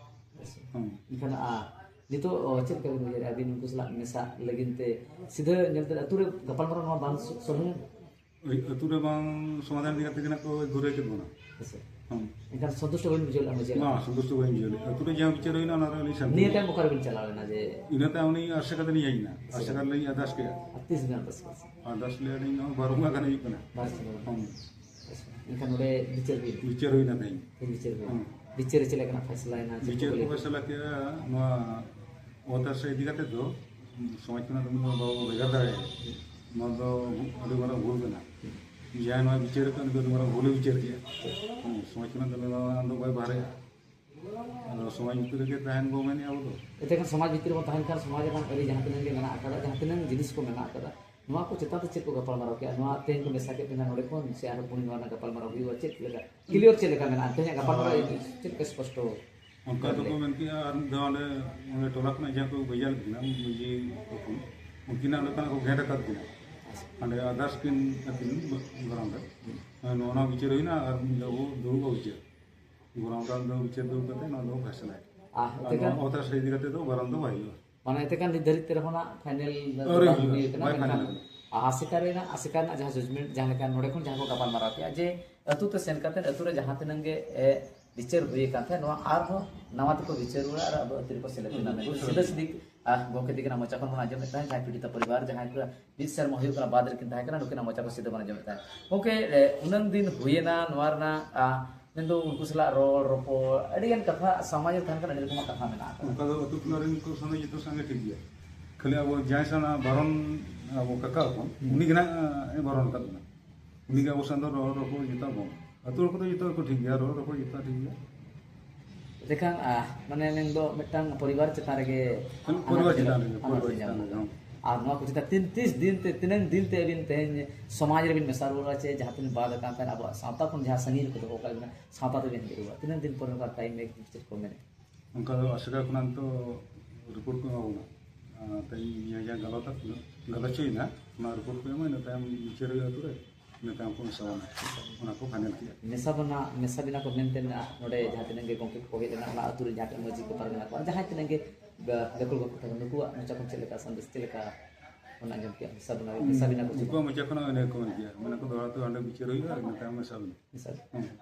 ᱟᱪᱪᱷᱟ᱾ ᱦᱩᱸ᱾ ᱮᱱᱠᱷᱟᱱ ᱟ, ᱱᱤᱛᱚᱜ ᱚ, ᱪᱮᱫ ᱞᱮᱠᱟ ᱵᱤᱱ ᱩᱭᱦᱟᱹᱨᱮᱫᱼᱟ ᱟᱹᱵᱤᱱ ᱩᱱᱠᱩ ᱥᱟᱞᱟᱜ ᱢᱮᱥᱟᱜ ᱞᱟᱹᱜᱤᱫ ᱛᱮ? ᱥᱤᱫᱷᱟᱹ ᱧᱮᱞ ᱛᱮ ᱟᱹᱛᱩ ᱨᱮ ᱜᱟᱯᱟᱞᱢᱟᱨᱟᱣ ᱱᱚᱣᱟ ᱵᱟᱝ ᱥᱚ- ᱥᱚᱞᱦᱮ? ᱳᱭ ᱟᱹᱛᱩ ᱨᱮ ᱵᱟᱝ ᱥᱚᱢᱟᱫᱷᱟᱱ ᱤᱫᱤ ᱠᱟᱛᱮ ᱜᱮ ᱱᱟᱜ ᱠᱚ ᱜᱷᱩᱨᱟᱹᱭ ᱠᱮᱫ ᱵᱚᱱᱟ᱾ ᱦᱮᱸᱥᱮ? ᱦᱩᱸ᱾ ᱮᱱᱠᱷᱟᱱ ᱥᱚᱱᱛᱩᱥᱴ ᱵᱟᱹᱵᱤᱱ ᱵᱩᱡᱷᱟᱹᱣ ᱞᱮᱫᱼᱟ ᱢᱟᱹᱡᱷᱤ ᱦᱟᱲᱟᱢ? ᱵᱟᱝ, ᱥᱚᱱᱛᱩᱥᱴ ᱵᱟᱹᱧ ᱵᱩᱡᱷᱟᱹᱣ ᱞᱮᱫᱼᱟ᱾ ᱟᱹᱛᱩ ᱨᱮ ᱡᱟᱦᱟᱸ ᱵᱤᱪᱟᱹᱨ ᱦᱩᱭᱱᱟ, ᱚᱱᱟ ᱨᱮ ᱟᱹᱞᱤᱧ ᱥᱟᱱᱛᱤ ᱱᱤᱭᱟᱹ ᱜᱮ᱾ ᱛᱟᱭᱚᱢ ᱚᱠᱟ ᱨᱮᱵᱤᱱ ᱪᱟᱞᱟᱣ ᱞᱮᱱᱟ ᱡᱮ? ᱤᱱᱟᱹ ᱛᱟᱭᱚᱢ ᱩᱱᱤ ᱟᱥᱮᱠᱟ ᱛᱮᱞᱤᱧ ᱦᱮᱡ ᱮᱱᱟ᱾ ᱟᱥᱮᱠᱟ ᱨᱮᱞᱤᱧ ᱟᱨᱫᱟᱥ ᱠᱮᱫᱼᱟ᱾ ᱟᱨ ᱛᱤᱥ ᱵᱤᱱ ᱟᱨᱫᱟᱥ ᱠᱮᱫᱼᱟ? ᱟᱨᱫᱟᱥ ᱞᱮᱫᱼᱟ ᱞᱤᱧ ᱱᱚᱜᱼᱚᱭ ᱵᱟᱨᱚ ᱵᱚᱸᱜᱟ ᱜᱟᱱ ᱦᱩᱭᱩᱜ ᱠᱟᱱᱟ᱾ ᱵᱟᱨ ᱥᱤᱧ ᱦᱩᱭ ᱮᱱᱟ᱾ ᱦᱩᱸ᱾ ᱮᱱᱠᱷᱟᱱ ᱱᱚᱰᱮ ᱵᱤᱪᱟᱹᱨ ᱦᱩᱭ ᱮᱱᱟ? ᱵᱤᱪᱟᱹᱨ ᱦᱩᱭᱱᱟ ᱛᱮᱦᱮᱧ᱾ ᱛᱮᱦᱮᱧ ᱵᱤᱪᱟᱹᱨ ᱦᱩᱭ ᱮᱱᱟ᱾ ᱦᱩᱸ᱾ ᱵᱤᱪᱟᱹᱨ ᱨᱮ ᱪᱮᱫ ᱞᱮᱠᱟᱱᱟᱜ ᱯᱷᱟᱭᱥᱟᱞᱟ ᱮᱱᱟ? ᱪᱮᱫ ᱵᱤᱪᱟᱹᱨ ᱠᱚ ᱠᱚ ᱞᱟᱹᱭ ᱠᱮᱫᱟ? ᱯᱷᱟᱭᱥᱟᱞᱟ ᱠᱮᱫᱼᱟ, ᱱᱚᱣᱟ ᱚᱛ ᱦᱟᱥᱟ ᱤᱫᱤ ᱠᱟᱛᱮ ᱫᱚ ᱥᱚᱢᱟᱡᱽ ᱠᱷᱚᱱᱟᱜ ᱫᱚ ᱵᱟᱵᱚ ᱵᱷᱮᱜᱟᱨ ᱫᱟᱲᱮᱭᱟᱜᱼᱟ᱾ ᱱᱚᱣᱟ ᱫᱚ ᱟᱹᱰᱤ ᱢᱟᱨᱟᱝ ᱵᱷᱩᱞ ᱠᱟᱱᱟ᱾ ᱡᱟᱦᱟᱸᱭ ᱱᱚᱣᱟ ᱵᱤᱪᱟᱹᱨ ᱟᱠᱟᱫ, ᱩᱱᱤ ᱫᱚ ᱟᱹᱰᱤ ᱢᱟᱨᱟᱝ ᱵᱷᱩᱞᱮ ᱵᱤᱪᱟᱹᱨ ᱠᱮᱫᱼᱟ᱾ ᱦᱩᱸ, ᱥᱚᱢᱟᱡᱽ ᱠᱷᱚᱱᱟᱜ ᱫᱚ ᱱᱚᱣᱟ ᱫᱚ ᱵᱟᱭ ᱵᱟᱦᱨᱮᱜᱼᱟ᱾ ᱟᱫᱚ ᱥᱚᱢᱟᱡᱽ ᱵᱷᱤᱛᱤᱨ ᱨᱮᱜᱮ ᱛᱟᱦᱮᱱ ᱵᱚ ᱢᱮᱱᱮᱫᱼᱟ ᱟᱵᱚ ᱫᱚ᱾ ᱮᱱᱛᱮᱠᱷᱟᱱ ᱥᱚᱢᱟᱡᱽ ᱵᱷᱤᱛᱤᱨ ᱨᱮᱵᱚᱱ ᱛᱟᱦᱮᱱ ᱠᱷᱟᱱ ᱥᱚᱢᱟᱡᱽ ᱨᱮᱱᱟᱜ ᱟᱹᱨᱤ ᱡᱟᱦᱟᱸ ᱛᱤᱱᱟᱹᱜ ᱜᱮ ᱢᱮᱱᱟᱜ ᱟᱠᱟᱫᱟ, ᱡᱟᱦᱟᱸ ᱛᱤᱱᱟᱹᱜ ᱡᱤᱱᱤᱥ ᱠᱚ ᱢᱮᱱᱟᱜ ᱟᱠᱟᱫᱟ, ᱱᱚᱣᱟ ᱠᱚ ᱪᱮᱛᱟᱱ ᱛᱮ ᱪᱮᱫ ᱠᱚ ᱜᱟᱯᱟᱞᱢᱟᱨᱟᱣ ᱠᱮᱫᱼᱟ? ᱱᱚᱣᱟ ᱛᱮᱦᱮᱧ ᱠᱚ ᱢᱮᱥᱟ ᱠᱮᱫ ᱵᱮᱱᱟ ᱱᱚᱰᱮ ᱠᱷᱚᱱ, ᱥᱮ ᱟᱨᱦᱚᱸ ᱯᱩᱱ ᱱᱚᱣᱟ ᱨᱮᱱᱟᱜ ᱜᱟᱯᱟᱞᱢᱟᱨᱟᱣ ᱦᱩᱭᱩᱜᱼᱟ, ᱪᱮᱫ ᱞᱮᱠᱟ? ᱠᱞᱤᱭᱟᱨ ᱪᱮᱫ ᱞᱮᱠᱟ ᱢᱮᱱᱟᱜᱼᱟ? ᱛᱮᱦᱮᱧᱟᱜ ᱜᱟᱯᱟᱞᱢᱟᱨᱟᱣ ᱪᱮᱫ ᱞᱮᱠᱟ ᱥᱯᱚᱥᱴᱚ? ᱚᱱᱠᱟ ᱫᱚᱠᱚ ᱢᱮᱱ ᱠᱮᱜᱼᱟ, ᱟᱨ ᱢᱤᱫ ᱫᱷᱟᱣ ᱚᱸᱰᱮ, ᱚᱸᱰᱮ ᱴᱚᱞᱟ ᱠᱷᱚᱱᱟᱜ ᱡᱟᱦᱟᱸ ᱠᱚ ᱵᱷᱮᱡᱟ ᱞᱮᱫ ᱠᱤᱱᱟ, ᱢᱟᱹᱡᱷᱤ ᱦᱚᱯᱚᱱ, ᱩᱱᱠᱤᱱᱟᱜ ᱚᱸᱰᱮ ᱠᱷᱚᱱᱟᱜ ᱠᱚ ᱜᱷᱮᱸᱴ ᱟᱠᱟᱫ ᱠᱤᱱᱟ᱾ ᱚᱸᱰᱮ ᱟᱨᱫᱟᱥ ᱠᱤᱱ ᱟᱹᱠᱤᱱ ᱜᱚᱨᱟᱢ ᱨᱮ᱾ ᱱᱚᱣᱟ ᱵᱤᱪᱟᱹᱨ ᱦᱩᱭᱱᱟ ᱟᱨ ᱢᱤᱫ ᱫᱷᱟᱣ ᱵᱚ ᱫᱩᱲᱩᱵᱼᱟ ᱵᱤᱪᱟᱹᱨ᱾ ᱜᱚᱨᱟᱢ ᱨᱮ ᱫᱩᱲᱩᱵ ᱵᱤᱪᱟᱹᱨ ᱫᱩᱲᱩᱵ ᱠᱟᱛᱮ ᱱᱚᱣᱟ ᱫᱚ ᱯᱷᱮᱥᱞᱟᱭᱟ᱾ ᱟᱨ ᱟᱨ ᱱᱚᱣᱟ ᱚᱛ ᱦᱟᱥᱟ ᱤᱫᱤ ᱠᱟᱛᱮ ᱫᱚ ᱜᱚᱨᱟᱢ ᱫᱚ ᱵᱟᱭ ᱦᱩᱭᱩᱜᱼᱟ᱾ ᱢᱟᱱᱮ ᱮᱛᱮᱠᱟᱱ ᱱᱤᱛ ᱫᱷᱟᱹᱨᱤᱡ ᱛᱮ ᱨᱮᱦᱚᱸ ᱱᱟᱜ ᱯᱷᱟᱭᱱᱮᱞ ᱫᱚ ᱟᱹᱣᱨᱤ ᱵᱟᱝ ᱦᱩᱭᱩᱜᱼᱟ, ᱦᱩᱭ ᱟᱠᱟᱱᱟ, ᱵᱟᱭ ᱢᱮᱱᱠᱷᱟᱱ ᱯᱷᱟᱭᱱᱮᱞ ᱟᱠᱟᱱᱟ᱾ ᱟᱥᱮᱠᱟ ᱨᱮᱱᱟᱜ, ᱟᱥᱮᱠᱟ ᱨᱮᱱᱟᱜ ᱡᱟᱦᱟᱸ ᱡᱟᱡᱽᱢᱮᱱᱴ, ᱡᱟᱦᱟᱸ ᱞᱮᱠᱟ ᱱᱚᱰᱮ ᱠᱷᱚᱱ ᱡᱟᱦᱟᱸ ᱠᱚ ᱜᱟᱯᱟᱞᱢᱟᱨᱟᱣ ᱠᱮᱜᱼᱟ ᱡᱮ ᱟᱹᱛᱩ ᱛᱮ ᱥᱮᱱ ᱠᱟᱛᱮ ᱟᱹᱛᱩ ᱨᱮ ᱡᱟᱦᱟᱸ ᱛᱤᱱᱟᱹᱝ ᱜᱮ, ᱮ, ᱵᱤᱪᱟᱹᱨ ᱦᱩᱭ ᱟᱠᱟᱱ ᱛᱟᱦᱮᱸᱫ, ᱱᱚᱣᱟ ᱟᱨᱦᱚᱸ ᱱᱟᱣᱟ ᱛᱮᱠᱚ ᱵᱤᱪᱟᱹᱨ ᱨᱩᱣᱟᱹᱲᱟ ᱟᱨ ᱟᱵᱚ ᱟᱹᱛᱩ ᱨᱮᱠᱚ ᱥᱮᱞᱮᱫ ᱵᱚᱱᱟ ᱢᱮᱱᱛᱮ ᱥᱤᱫᱷᱟᱹ ᱥᱤᱫᱷᱤ ᱜᱚᱢᱠᱮ ᱛᱤᱠᱤᱱᱟᱜ ᱢᱚᱪᱟ ᱠᱷᱚᱱ ᱵᱚᱱ ᱟᱸᱡᱚᱢᱮᱫ ᱛᱟᱦᱮᱸᱫ, ᱡᱟᱦᱟᱸᱭ ᱯᱤᱲᱤᱛᱟ ᱯᱚᱨᱤᱵᱟᱨ, ᱡᱟᱦᱟᱸᱭ ᱠᱚ ᱢᱤᱫ ᱥᱮᱨᱢᱟ ᱦᱩᱭᱩᱜ ᱠᱟᱱᱟ ᱵᱟᱫ ᱨᱮᱠᱤᱱ ᱛᱟᱦᱮᱸ ᱠᱟᱱᱟ, ᱱᱩᱠᱤᱱᱟᱜ ᱢᱚᱪᱟ ᱠᱷᱚᱱ ᱥᱤᱫᱷᱟᱹ ᱵᱚᱱ ᱟᱸᱡᱚᱢᱮᱫ ᱛᱟᱦᱮᱸᱫ᱾ ᱜᱚᱢᱠᱮ, ᱮ, ᱩᱱᱟᱹᱝ ᱫᱤᱱ ᱦᱩᱭᱮᱱᱟ ᱱᱚᱣᱟ ᱨᱮᱱᱟᱜ, ᱟ, ᱢᱮᱱᱫᱚ ᱩᱱᱠᱩ ᱥᱟᱞᱟᱜ ᱨᱚᱲ ᱨᱚᱯᱚᱲ, ᱟᱹᱰᱤᱜᱟᱱ ᱠᱟᱛᱷᱟ ᱥᱚᱢᱟᱡᱽ ᱨᱮ ᱛᱟᱦᱮᱱ ᱠᱟᱱᱟ, ᱟᱹᱰᱤ ᱨᱚᱠᱚᱢᱟᱜ ᱠᱟᱛᱷᱟ ᱢᱮᱱᱟᱜ ᱟᱠᱟᱫᱟ᱾ ᱚᱱᱠᱟ ᱫᱚ ᱟᱹᱛᱩ ᱴᱚᱞᱟ ᱨᱮᱱ ᱠᱚ ᱥᱚᱸᱜᱮ ᱡᱚᱛᱚ ᱥᱚᱸᱜᱮ ᱴᱷᱤᱠ ᱜᱮᱭᱟ᱾ ᱠᱷᱟᱹᱞᱤ ᱟᱵᱚ ᱡᱟᱦᱟᱸᱭ ᱥᱟᱞᱟᱜ ᱵᱟᱨᱚᱱ, ᱟᱵᱚ ᱠᱟᱠᱟ ᱦᱚᱯᱚᱱ, ᱦᱩᱸ᱾ ᱩᱱᱤ ᱜᱮ ᱱᱟᱜ, ᱮ, ᱵᱟᱨᱚᱱ ᱟᱠᱟᱫ ᱵᱚᱱᱟ᱾ ᱩᱱᱤ ᱜᱮ ᱟᱵᱚ ᱥᱟᱶ ᱫᱚ ᱨᱚᱲ ᱨᱚᱯᱚᱲ ᱡᱚᱛᱚ ᱵᱚᱱ᱾ ᱟᱹᱛᱩ ᱦᱚᱲ ᱠᱚᱫᱚ ᱡᱚᱛᱚ ᱜᱮᱠᱚ ᱴᱷᱤᱠ ᱜᱮᱭᱟ, ᱨᱚᱲ ᱨᱚᱯᱚᱲ ᱡᱚᱛᱚ ᱴᱷᱤᱠ ᱜᱮᱭᱟ᱾ ᱮᱱᱠᱷᱟᱱ, ᱟ, ᱢᱟᱱᱮ ᱢᱮᱱᱫᱚ ᱢᱤᱫᱴᱟᱝ ᱯᱚᱨᱤᱵᱟᱨ ᱪᱮᱛᱟᱱ ᱨᱮᱜᱮ ᱠᱷᱟᱹᱞᱤ ᱟᱱᱟᱴ ᱯᱚᱨᱤᱵᱟᱨ ᱵᱤᱱ ᱪᱮᱛᱟᱱ ᱨᱮᱜᱮ, ᱟᱱᱟᱴ ᱯᱚᱨᱤᱵᱟᱨ ᱵᱤᱱ ᱧᱟᱢ ᱪᱮᱛᱟᱱ ᱨᱮᱜᱮ, ᱞᱮᱫᱟ᱾ ᱦᱮᱸ᱾ ᱟᱨ ᱱᱚᱣᱟ ᱠᱚ ᱪᱮᱛᱟᱱ ᱛᱤᱱ, ᱛᱤᱥ ᱫᱤᱱ ᱛᱮ, ᱛᱤᱱᱟᱹᱝ ᱫᱤᱱ ᱛᱮ ᱟᱹᱵᱤᱱ ᱛᱮᱦᱮᱧ ᱥᱚᱢᱟᱡᱽ ᱨᱮᱵᱤᱱ ᱢᱮᱥᱟ ᱨᱩᱣᱟᱹᱲᱟ, ᱪᱮ ᱡᱟᱦᱟᱸ ᱛᱤᱱᱟᱹᱜ ᱵᱟᱫ ᱟᱠᱟᱱ ᱛᱟᱦᱮᱸᱫ ᱟᱵᱚᱣᱟᱜ ᱥᱟᱶᱛᱟ ᱠᱷᱚᱱ ᱡᱟᱦᱟᱸ ᱥᱟᱺᱜᱤᱧ ᱨᱮᱠᱚ ᱫᱚᱦᱚ ᱠᱟᱜ ᱵᱤᱱᱟ, ᱥᱟᱶᱛᱟ ᱛᱮᱵᱤᱱ ᱦᱮᱡ ᱨᱩᱣᱟᱹᱲᱟ? ᱛᱤᱱᱟᱹᱝ ᱫᱤᱱ ᱯᱚᱨᱮ ᱱᱚᱝᱠᱟ ᱴᱟᱭᱤᱢ ᱢᱮ, ᱪᱮᱫ ᱠᱚ ᱢᱮᱱᱮᱫ? ᱚᱱᱠᱟ ᱫᱚ ᱟᱥᱮᱠᱟ ᱠᱷᱚᱱᱟᱜ ᱱᱤᱛᱚᱜ ᱨᱤᱯᱳᱨᱴ ᱠᱚ ᱮᱢᱟ ᱵᱚᱱᱟ᱾ ᱟᱨ ᱛᱮᱦᱮᱧ ᱱᱤᱭᱟᱹ ᱡᱟᱦᱟᱸ ᱜᱟᱞᱚᱪ, ᱜᱟᱞᱚᱪ ᱦᱩᱭᱱᱟ, ᱚᱱᱟ ᱨᱤᱯᱳᱨᱴ ᱠᱚ ᱮᱢᱟ, ᱤᱱᱟᱹ ᱛᱟᱭᱚᱢ ᱵᱤᱪᱟᱹᱨ ᱦᱩᱭᱩᱜᱼᱟ ᱟᱹᱛᱩ ᱨᱮ, ᱤᱱᱟᱹ ᱛᱟᱭᱚᱢ ᱠᱚ ᱢᱮᱥᱟ ᱵᱚᱱᱟ, ᱚᱱᱟ ᱠᱚ ᱯᱷᱟᱭᱱᱮᱞ ᱠᱮᱜᱼᱟ᱾ ᱢᱮᱥᱟ ᱵᱚᱱᱟ, ᱢᱮᱥᱟ ᱵᱤᱱᱟ ᱠᱚ ᱢᱮᱱᱛᱮ ᱱᱚᱰᱮ ᱡᱟᱦᱟᱸ ᱛᱤᱱᱟᱹᱜ ᱜᱮ ᱜᱚᱢᱠᱮ ᱠᱚ ᱦᱮᱡ ᱞᱮᱱᱟ, ᱚᱱᱟ ᱟᱹᱛᱩ ᱨᱮ ᱡᱟᱦᱟᱸ ᱛᱤᱱᱟᱹᱜ ᱢᱟᱹᱡᱷᱤ ᱠᱚ ᱯᱟᱨᱜᱟᱱᱟ ᱠᱚ, ᱡᱟᱦᱟᱸᱭ ᱛᱤᱱᱟᱹᱜ ᱜᱮ ᱜᱟ-, ᱜᱟᱹᱠᱷᱩᱲ ᱜᱚᱢᱠᱮ ᱛᱟᱠᱚ, ᱱᱩᱠᱩᱣᱟᱜ ᱢᱚᱪᱟ ᱠᱷᱚᱱ ᱪᱮᱫ ᱞᱮᱠᱟ ᱥᱟᱸᱫᱮᱥ, ᱪᱮᱫ ᱞᱮᱠᱟ ᱵᱚᱱ ᱟᱸᱡᱚᱢ ᱠᱮᱜᱼᱟ? ᱢᱮᱥᱟ ᱵᱚᱱᱟ, ᱢᱮᱥᱟ ᱵᱤᱱᱟ ᱠᱚ ᱪᱮ ᱩᱱᱠᱩᱣᱟᱜ ᱵᱟᱝ? ᱢᱚᱪᱟ ᱠᱷᱚᱱᱟᱜ ᱤᱱᱟᱹ ᱜᱮᱠᱚ ᱢᱮᱱ ᱠᱮᱜᱼᱟ, ᱢᱮᱱᱟ ᱠᱚ ᱫᱚᱦᱲᱟ ᱛᱮ ᱚᱸᱰᱮ ᱵᱤᱪᱟᱹᱨ ᱦᱩᱭᱩᱜᱼᱟ, ᱤᱱᱟᱹ ᱛᱟᱭᱚᱢ ᱢᱮᱥᱟ ᱵᱤᱱᱟ᱾ ᱢᱮᱥᱟ ᱵᱤᱱᱟ᱾ ᱦᱮᱸ᱾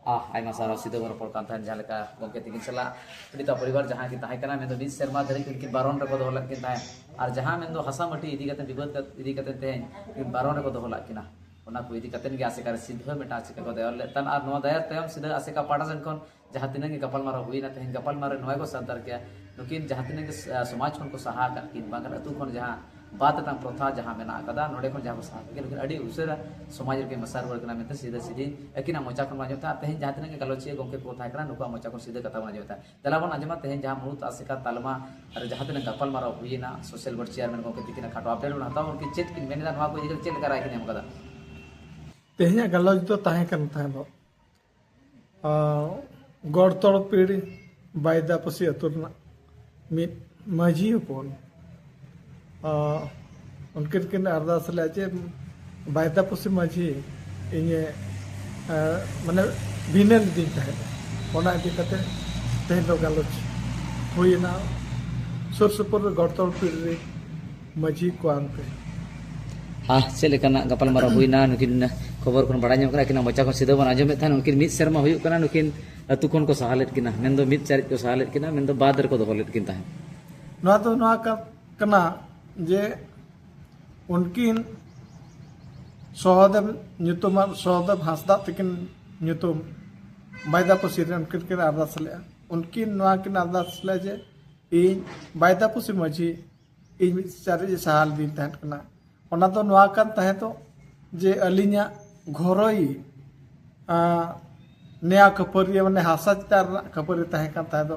ᱟᱦ, ᱟᱭᱢᱟ ᱥᱟᱨᱦᱟᱣ᱾ ᱥᱤᱫᱷᱟᱹ ᱵᱚᱱ ᱨᱚᱯᱚᱲ ᱠᱟᱱ ᱛᱟᱦᱮᱸᱫ ᱡᱟᱦᱟᱸ ᱞᱮᱠᱟ ᱜᱚᱢᱠᱮ ᱛᱤᱠᱤᱱ ᱥᱟᱞᱟᱜ ᱯᱤᱲᱤᱛᱟ ᱯᱚᱨᱤᱵᱟᱨ ᱡᱟᱦᱟᱸ ᱠᱤᱱ ᱛᱟᱦᱮᱸ ᱠᱟᱱᱟ, ᱢᱮᱱᱫᱚ ᱢᱤᱫ ᱥᱮᱨᱢᱟ ᱫᱷᱟᱹᱨᱤᱡ ᱩᱱᱠᱤᱱ ᱵᱟᱨᱚᱱ ᱨᱮᱠᱚ ᱫᱚᱦᱚ ᱞᱮᱫ ᱠᱤᱱ ᱛᱟᱦᱮᱸᱫ, ᱟᱨ ᱡᱟᱦᱟᱸ ᱢᱮᱱᱫᱚ ᱦᱟᱥᱟ ᱢᱟᱹᱴᱤ ᱤᱫᱤ ᱠᱟᱛᱮ, ᱵᱤᱵᱟᱹᱫ ᱠᱟᱛᱮ, ᱤᱫᱤ ᱠᱟᱛᱮ ᱛᱮᱦᱮᱧ ᱩᱱᱠᱤᱱ ᱵᱟᱨᱚᱱ ᱨᱮᱠᱚ ᱫᱚᱦᱚ ᱞᱮᱫ ᱠᱤᱱᱟ, ᱚᱱᱟ ᱠᱚ ᱤᱫᱤ ᱠᱟᱛᱮ ᱜᱮ ᱟᱥᱮᱠᱟ ᱨᱮ ᱥᱤᱫᱷᱟᱹ ᱢᱤᱫᱴᱟᱝ ᱟᱥᱮᱠᱟ ᱠᱚ ᱫᱟᱭᱟᱨ ᱞᱮᱫ ᱛᱟᱦᱮᱸᱫ᱾ ᱟᱨ ᱱᱚᱣᱟ ᱫᱟᱭᱟᱨ ᱛᱟᱭᱚᱢ ᱥᱤᱫᱷᱟᱹ ᱟᱥᱮᱠᱟ ᱯᱟᱦᱴᱟ ᱥᱮᱱ ᱠᱷᱚᱱ ᱡᱟᱦᱟᱸ ᱛᱤᱱᱟᱹᱜ ᱜᱮ ᱜᱟᱯᱟᱞᱢᱟᱨᱟᱣ ᱦᱩᱭᱱᱟ, ᱛᱮᱦᱮᱧ ᱜᱟᱯᱟᱞᱢᱟᱨᱟᱣ ᱨᱮ ᱱᱚᱣᱟ ᱜᱮ ᱥᱟᱨᱫᱟᱨ ᱠᱮᱭᱟ, ᱱᱩᱠᱤᱱ ᱡᱟᱦᱟᱸ ᱛᱤᱱᱟᱹᱜ ᱜᱮ ᱥ-, ᱥᱚᱢᱟᱡᱽ ᱠᱷᱚᱱ ᱠᱚ ᱥᱟᱦᱟ ᱟᱠᱟᱫ ᱠᱤᱱ, ᱵᱟᱝᱠᱷᱟᱱ ᱟᱹᱛᱩ ᱠᱷᱚᱱ ᱡᱟᱦᱟᱸ ᱵᱟᱫ ᱨᱮᱱᱟᱜ ᱯᱨᱚᱛᱷᱟ ᱡᱟᱦᱟᱸ ᱢᱮᱱᱟᱜ ᱟᱠᱟᱫᱟ, ᱱᱚᱰᱮ ᱠᱷᱚᱱ ᱡᱟᱦᱟᱸ ᱠᱚ ᱥᱟᱦᱟ ᱟᱠᱟᱫ ᱠᱤᱱ, ᱱᱩᱠᱤᱱ ᱟᱹᱰᱤ ᱩᱥᱟᱹᱨᱟ ᱥᱚᱢᱟᱡᱽ ᱨᱮᱠᱤᱱ ᱢᱮᱥᱟ ᱨᱩᱣᱟᱹᱲ ᱠᱟᱱᱟ ᱢᱮᱱᱛᱮ ᱥᱤᱫᱷᱟᱹ ᱥᱤᱫᱷᱤ ᱟᱹᱠᱤᱱᱟᱜ ᱢᱚᱪᱟ ᱠᱷᱚᱱ ᱵᱚᱱ ᱟᱸᱡᱚᱢ ᱛᱟᱦᱮᱸᱫ᱾ ᱟᱨ ᱛᱮᱦᱮᱧ ᱡᱟᱦᱟᱸ ᱛᱤᱱᱟᱹᱜ ᱜᱮ ᱜᱟᱞᱚᱪᱤᱭᱟᱹ ᱜᱚᱢᱠᱮ ᱠᱚ ᱛᱟᱦᱮᱸ ᱠᱟᱱᱟ, ᱱᱩᱠᱩᱣᱟᱜ ᱢᱚᱪᱟ ᱠᱷᱚᱱ ᱥᱤᱫᱷᱟᱹ ᱠᱟᱛᱷᱟ ᱵᱚᱱ ᱟᱸᱡᱚᱢ ᱛᱟᱦᱮᱸᱫ᱾ ᱫᱮᱞᱟ ᱵᱚᱱ ᱟᱸᱡᱚᱢᱟ ᱛᱮᱦᱮᱧ ᱡᱟᱦᱟᱸ ᱢᱩᱲᱩᱫ ᱟᱥᱮᱠᱟ ᱛᱟᱞᱢᱟ ᱨᱮ ᱡᱟᱦᱟᱸ ᱛᱤᱱᱟᱹᱜ ᱜᱟᱯᱟᱞᱢᱟᱨᱟᱣ ᱦᱩᱭᱮᱱᱟ, ᱥᱳᱥᱟᱞ ᱵᱳᱨᱰ ᱪᱮᱭᱟᱨᱢᱮᱱ ᱜᱚᱢᱠᱮ ᱛᱤᱠᱤᱱᱟᱜ ᱠᱷᱟᱴᱚ ᱟᱯᱰᱮᱴ ᱵᱚᱱ ᱦᱟᱛᱟᱣᱟ, ᱩᱱᱠᱤᱱ ᱪᱮᱫ ᱠᱤᱱ ᱢᱮᱱ ᱮᱫᱟ, ᱱᱚᱣᱟ ᱠᱚ ᱤᱫᱤ ᱠᱟᱛᱮ ᱪᱮᱫ ᱞᱮᱠᱟ ᱨᱟᱭ ᱠᱤᱱ ᱮᱢ ᱠᱟᱫᱟ? ᱛᱮᱦᱮᱧᱟᱜ ᱜᱟᱞᱚᱪ ᱫᱚ ᱛᱟᱦᱮᱸ ᱠᱟᱱ ᱛᱟᱦᱮᱸᱫ ᱫᱚ, ᱟᱸ, ᱜᱚᱲᱛᱚᱲ ᱯᱤᱲ ᱵᱟᱭᱫᱟᱯᱟᱹᱥᱤ ᱟᱹᱛᱩ ᱨᱮᱱᱟᱜ ᱢᱤᱫ ᱢᱟᱹᱡᱷᱤ ᱦᱚᱯᱚᱱ, ᱟᱸ, ᱩᱱᱠᱤᱱ ᱠᱤᱱ ᱟᱨᱫᱟᱥ ᱞᱮᱫᱼᱟ ᱡᱮ, "ᱵᱟᱭᱫᱟᱯᱟᱹᱥᱤ ᱢᱟᱹᱡᱷᱤ, ᱤᱧᱮ, ᱟᱸ, ᱢᱟᱱᱮ, ᱵᱷᱤᱱᱟᱹ ᱞᱤᱫᱤᱧ ᱛᱟᱦᱮᱸᱫ᱾" ᱚᱱᱟ ᱤᱫᱤ ᱠᱟᱛᱮ ᱛᱮᱦᱮᱧ ᱫᱚ ᱜᱟᱞᱚᱪ ᱦᱩᱭᱮᱱᱟ ᱥᱩᱨ ᱥᱩᱯᱩᱨ ᱜᱚᱲᱛᱚᱲ ᱯᱤᱲ ᱨᱮ ᱢᱟᱹᱡᱷᱤ ᱠᱚ ᱟᱱᱛᱮ᱾ ᱟᱨ ᱪᱮᱫ ᱞᱮᱠᱟᱱᱟᱜ ᱜᱟᱯᱟᱞᱢᱟᱨᱟᱣ ᱦᱩᱭᱱᱟ, ᱱᱩᱠᱤᱱ ᱠᱷᱚᱵᱚᱨ ᱠᱷᱚᱱ ᱵᱟᱲᱟᱭ ᱧᱟᱢᱚᱜ ᱠᱟᱱᱟ, ᱟᱹᱠᱤᱱᱟᱜ ᱢᱚᱪᱟ ᱠᱷᱚᱱ ᱥᱤᱫᱷᱟᱹ ᱵᱚᱱ ᱟᱸᱡᱚᱢᱮᱫ ᱛᱟᱦᱮᱱ, ᱩᱱᱠᱤᱱ ᱢᱤᱫ ᱥᱮᱨᱢᱟ ᱦᱩᱭᱩᱜ ᱠᱟᱱᱟ, ᱱᱩᱠᱤᱱ ᱟᱹᱛᱩ ᱠᱷᱚᱱ ᱠᱚ ᱥᱟᱦᱟ ᱞᱮᱫ ᱠᱤᱱᱟ, ᱢᱮᱱᱫᱚ ᱢᱤᱫ ᱪᱟᱹᱨᱤᱡ ᱠᱚ ᱥᱟᱦᱟ ᱞᱮᱫ ᱠᱤᱱᱟ, ᱢᱮᱱᱫᱚ ᱵᱟᱫ ᱨᱮᱠᱚ ᱫᱚᱦᱚ ᱞᱮᱫ ᱠᱤᱱ ᱛᱟᱦᱮᱸᱫ᱾ ᱱᱚᱣᱟ ᱫᱚ ᱱᱚᱣᱟ ᱠᱟ- ᱠᱟᱱᱟ ᱡᱮ ᱩᱱᱠᱤᱱ ᱥᱚᱦᱚᱫᱮᱵ ᱧᱩᱛᱩᱢᱟᱱ, ᱥᱚᱦᱚᱫᱮᱵ ᱦᱟᱸᱥᱫᱟ ᱛᱟᱹᱠᱤᱱ ᱧᱩᱛᱩᱢ ᱵᱟᱭᱫᱟᱯᱩᱥᱤ ᱨᱮ ᱩᱱᱠᱤᱱ ᱠᱤᱱ ᱟᱨᱫᱟᱥ ᱞᱮᱫᱼᱟ᱾ ᱩᱱᱠᱤᱱ ᱱᱚᱣᱟ ᱠᱤᱱ ᱟᱨᱫᱟᱥ ᱞᱮᱫᱼᱟ ᱡᱮ ᱤᱧ ᱵᱟᱭᱫᱟᱯᱩᱥᱤ ᱢᱟᱹᱡᱷᱤ ᱤᱧ ᱢᱤᱫ ᱪᱟᱨᱮᱡ ᱥᱟᱦᱟ ᱞᱤᱫᱤᱧ ᱛᱟᱦᱮᱸᱫ ᱠᱟᱱᱟ᱾ ᱚᱱᱟ ᱫᱚ ᱱᱚᱣᱟ ᱠᱟᱱ ᱛᱟᱦᱮᱸ ᱫᱚ ᱡᱮ ᱟᱹᱞᱤᱧᱟᱜ ᱜᱷᱚᱨᱚᱭ, ᱟᱸ, ᱱᱮᱭᱟ ᱠᱷᱟᱹᱯᱟᱹᱨᱤ, ᱢᱟᱱᱮ ᱦᱟᱥᱟ ᱪᱮᱛᱟᱱ ᱨᱮᱱᱟᱜ ᱠᱷᱟᱹᱯᱟᱹᱨᱤ ᱛᱟᱦᱮᱸ ᱠᱟᱱ ᱛᱟᱦᱮᱸ ᱫᱚ,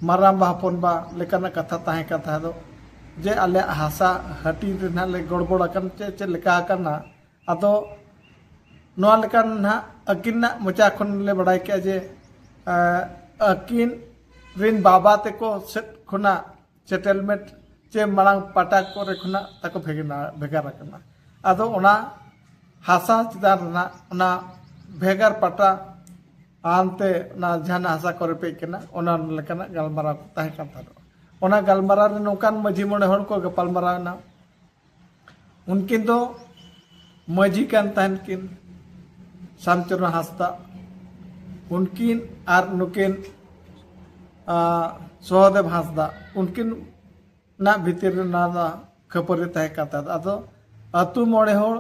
ᱢᱟᱨᱟᱝᱵᱟ ᱦᱚᱯᱚᱱᱵᱟ ᱞᱮᱠᱟᱱᱟᱜ ᱠᱟᱛᱷᱟ ᱛᱟᱦᱮᱸ ᱠᱟᱱ ᱛᱟᱦᱮᱸ ᱫᱚ ᱡᱮ ᱟᱞᱮᱭᱟᱜ ᱦᱟᱥᱟ ᱦᱟᱹᱴᱤᱧ ᱨᱮ ᱱᱟᱦᱟᱜ ᱞᱮ ᱜᱚᱲᱵᱚᱲ ᱟᱠᱟᱱ ᱪᱮ ᱪᱮᱫ ᱞᱮᱠᱟ ᱟᱠᱟᱱᱟ᱾ ᱟᱫᱚ ᱱᱚᱣᱟ ᱞᱮᱠᱟᱱ ᱱᱟᱦᱟᱜ ᱟᱹᱠᱤᱱᱟᱜ ᱢᱚᱪᱟ ᱠᱷᱚᱱ ᱞᱮ ᱵᱟᱲᱟᱭ ᱠᱮᱜᱼᱟ ᱡᱮ, ᱟᱸ, ᱟᱹᱠᱤᱱ ᱨᱤᱱ ᱵᱟᱵᱟ ᱛᱮᱠᱚ ᱥᱮᱫ ᱠᱷᱚᱱᱟᱜ ᱥᱮᱴᱮᱞᱢᱮᱱᱴ ᱪᱮ ᱢᱟᱲᱟᱝ ᱯᱟᱴᱟ ᱠᱚᱨᱮ ᱠᱷᱚᱱᱟᱜ ᱛᱟᱠᱚ ᱵᱷᱮᱜᱟᱨ, ᱵᱷᱮᱜᱟᱨ ᱟᱠᱟᱱᱟ᱾ ᱟᱫᱚ ᱚᱱᱟ ᱦᱟᱥᱟ ᱪᱮᱛᱟᱱ ᱨᱮᱱᱟᱜ ᱚᱱᱟ ᱵᱷᱮᱜᱟᱨ ᱯᱟᱴᱟ ᱟᱱᱛᱮ ᱚᱱᱟ ᱡᱟᱦᱟᱱᱟᱜ ᱦᱟᱥᱟ ᱠᱚ ᱨᱮᱯᱮᱡ ᱠᱟᱱᱟ, ᱚᱱᱟ ᱞᱮᱠᱟᱱᱟᱜ ᱜᱟᱞᱢᱟᱨᱟᱣ ᱠᱚ ᱛᱟᱦᱮᱸ ᱠᱟᱱ ᱛᱟᱦᱮᱸᱫ᱾ ᱚᱱᱟ ᱜᱟᱞᱢᱟᱨᱟᱣ ᱨᱮ ᱱᱚᱝᱠᱟᱱ ᱢᱟᱹᱡᱷᱤ ᱢᱚᱬᱮ ᱦᱚᱲ ᱠᱚ ᱜᱟᱯᱟᱞ ᱢᱟᱨᱟᱣ ᱮᱱᱟ᱾ ᱩᱱᱠᱤᱱ ᱫᱚ ᱢᱟᱹᱡᱷᱤ ᱠᱟᱱ ᱛᱟᱦᱮᱱ ᱠᱤᱱ ᱥᱟᱢᱪᱚᱨᱚᱱ ᱦᱟᱸᱥᱫᱟ, ᱩᱱᱠᱤᱱ ᱟᱨ ᱱᱩᱠᱤᱱ, ᱟ, ᱥᱚᱦᱚᱫᱮᱵ ᱦᱟᱸᱥᱫᱟ, ᱩᱱᱠᱤᱱ ᱱᱟᱜ ᱵᱷᱤᱛᱤᱨ ᱨᱮ ᱱᱚᱣᱟ ᱫᱚ ᱠᱷᱟᱹᱯᱟᱹᱨᱤ ᱛᱟᱦᱮᱸ ᱠᱟᱱ ᱛᱟᱦᱮᱸᱫ᱾ ᱟᱫᱚ ᱟᱹᱛᱩ ᱢᱚᱬᱮ ᱦᱚᱲ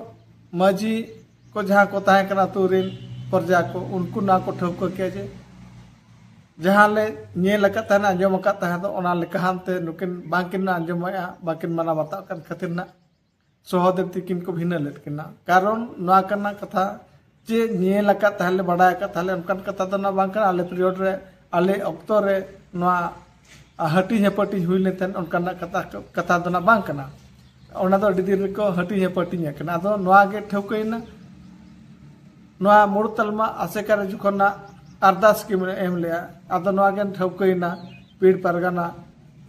ᱢᱟᱹᱡᱷᱤ ᱠᱚ ᱡᱟᱦᱟᱸ ᱠᱚ ᱛᱟᱦᱮᱸ ᱠᱟᱱᱟ ᱟᱹᱛᱩ ᱨᱮᱱ ᱯᱨᱚᱡᱟ ᱠᱚ, ᱩᱱᱠᱩ ᱱᱚᱣᱟ ᱠᱚ ᱴᱷᱟᱹᱣᱠᱟᱹ ᱠᱮᱫᱼᱟ ᱡᱮ ᱡᱟᱦᱟᱸ ᱞᱮ ᱧᱮᱞ ᱟᱠᱟᱫ ᱛᱟᱦᱮᱱᱟ, ᱟᱸᱡᱚᱢ ᱟᱠᱟᱫ ᱛᱟᱦᱮᱸ ᱫᱚ, ᱚᱱᱟ ᱞᱮᱠᱟ ᱦᱟᱱᱛᱮ ᱱᱩᱠᱤᱱ ᱵᱟᱝᱠᱤᱱ ᱟᱸᱡᱚᱢᱮᱜᱼᱟ, ᱵᱟᱝᱠᱤᱱ ᱢᱟᱱᱟᱣ ᱵᱟᱛᱟᱣ ᱠᱟᱱ ᱠᱷᱟᱹᱛᱤᱨ ᱱᱟᱜ ᱥᱚᱦᱚᱫᱮᱵ ᱛᱤᱠᱤᱱ ᱠᱚ ᱵᱷᱤᱱᱟᱹ ᱞᱮᱫ ᱠᱤᱱᱟ᱾ ᱠᱟᱨᱚᱱ ᱱᱚᱣᱟ ᱠᱟᱱᱟ ᱠᱟᱛᱷᱟ ᱡᱮ ᱧᱮᱞ ᱟᱠᱟᱫ ᱛᱟᱦᱮᱸ ᱞᱮ, ᱵᱟᱰᱟᱭ ᱟᱠᱟᱫ ᱛᱟᱦᱮᱸ ᱞᱮ, ᱚᱱᱠᱟᱱ ᱠᱟᱛᱷᱟ ᱫᱚ ᱱᱟᱜ ᱵᱟᱝ ᱠᱟᱱᱟ᱾ ᱟᱞᱮ ᱯᱤᱨᱤᱭᱚᱰ ᱨᱮ, ᱟᱞᱮ ᱚᱠᱛᱚ ᱨᱮ ᱱᱚᱣᱟ ᱦᱟᱹᱴᱤᱧ ᱦᱟᱹᱯᱟᱹᱴᱤᱧ ᱦᱩᱭ ᱞᱮᱱ ᱛᱟᱦᱮᱸᱫ, ᱚᱱᱠᱟᱱᱟᱜ ᱠᱟᱛᱷᱟ, ᱠᱟᱛᱷᱟ ᱫᱚ ᱱᱟᱜ ᱵᱟᱝ ᱠᱟᱱᱟ᱾ ᱚᱱᱟ ᱫᱚ ᱟᱹᱰᱤ ᱫᱤᱱ ᱨᱮᱠᱚ ᱦᱟᱹᱴᱤᱧ ᱦᱟᱹᱯᱟᱹᱴᱤᱧ ᱟᱠᱟᱱᱟ᱾ ᱟᱫᱚ ᱱᱚᱣᱟ ᱜᱮ ᱴᱷᱟᱹᱣᱠᱟᱹᱭᱮᱱᱟ, ᱱᱚᱣᱟ ᱢᱩᱬ ᱛᱟᱞᱢᱟ ᱟᱥᱮᱠᱟ ᱨᱮ ᱡᱚᱠᱷᱚᱱ ᱱᱟᱜ ᱟᱨᱫᱟᱥ ᱠᱤᱱ ᱮᱢ ᱞᱮᱜᱼᱟ, ᱟᱫᱚ ᱱᱚᱣᱟ ᱜᱮ ᱴᱷᱟᱹᱣᱠᱟᱹᱭᱮᱱᱟ ᱯᱤᱲ ᱯᱟᱨᱜᱟᱱᱟ,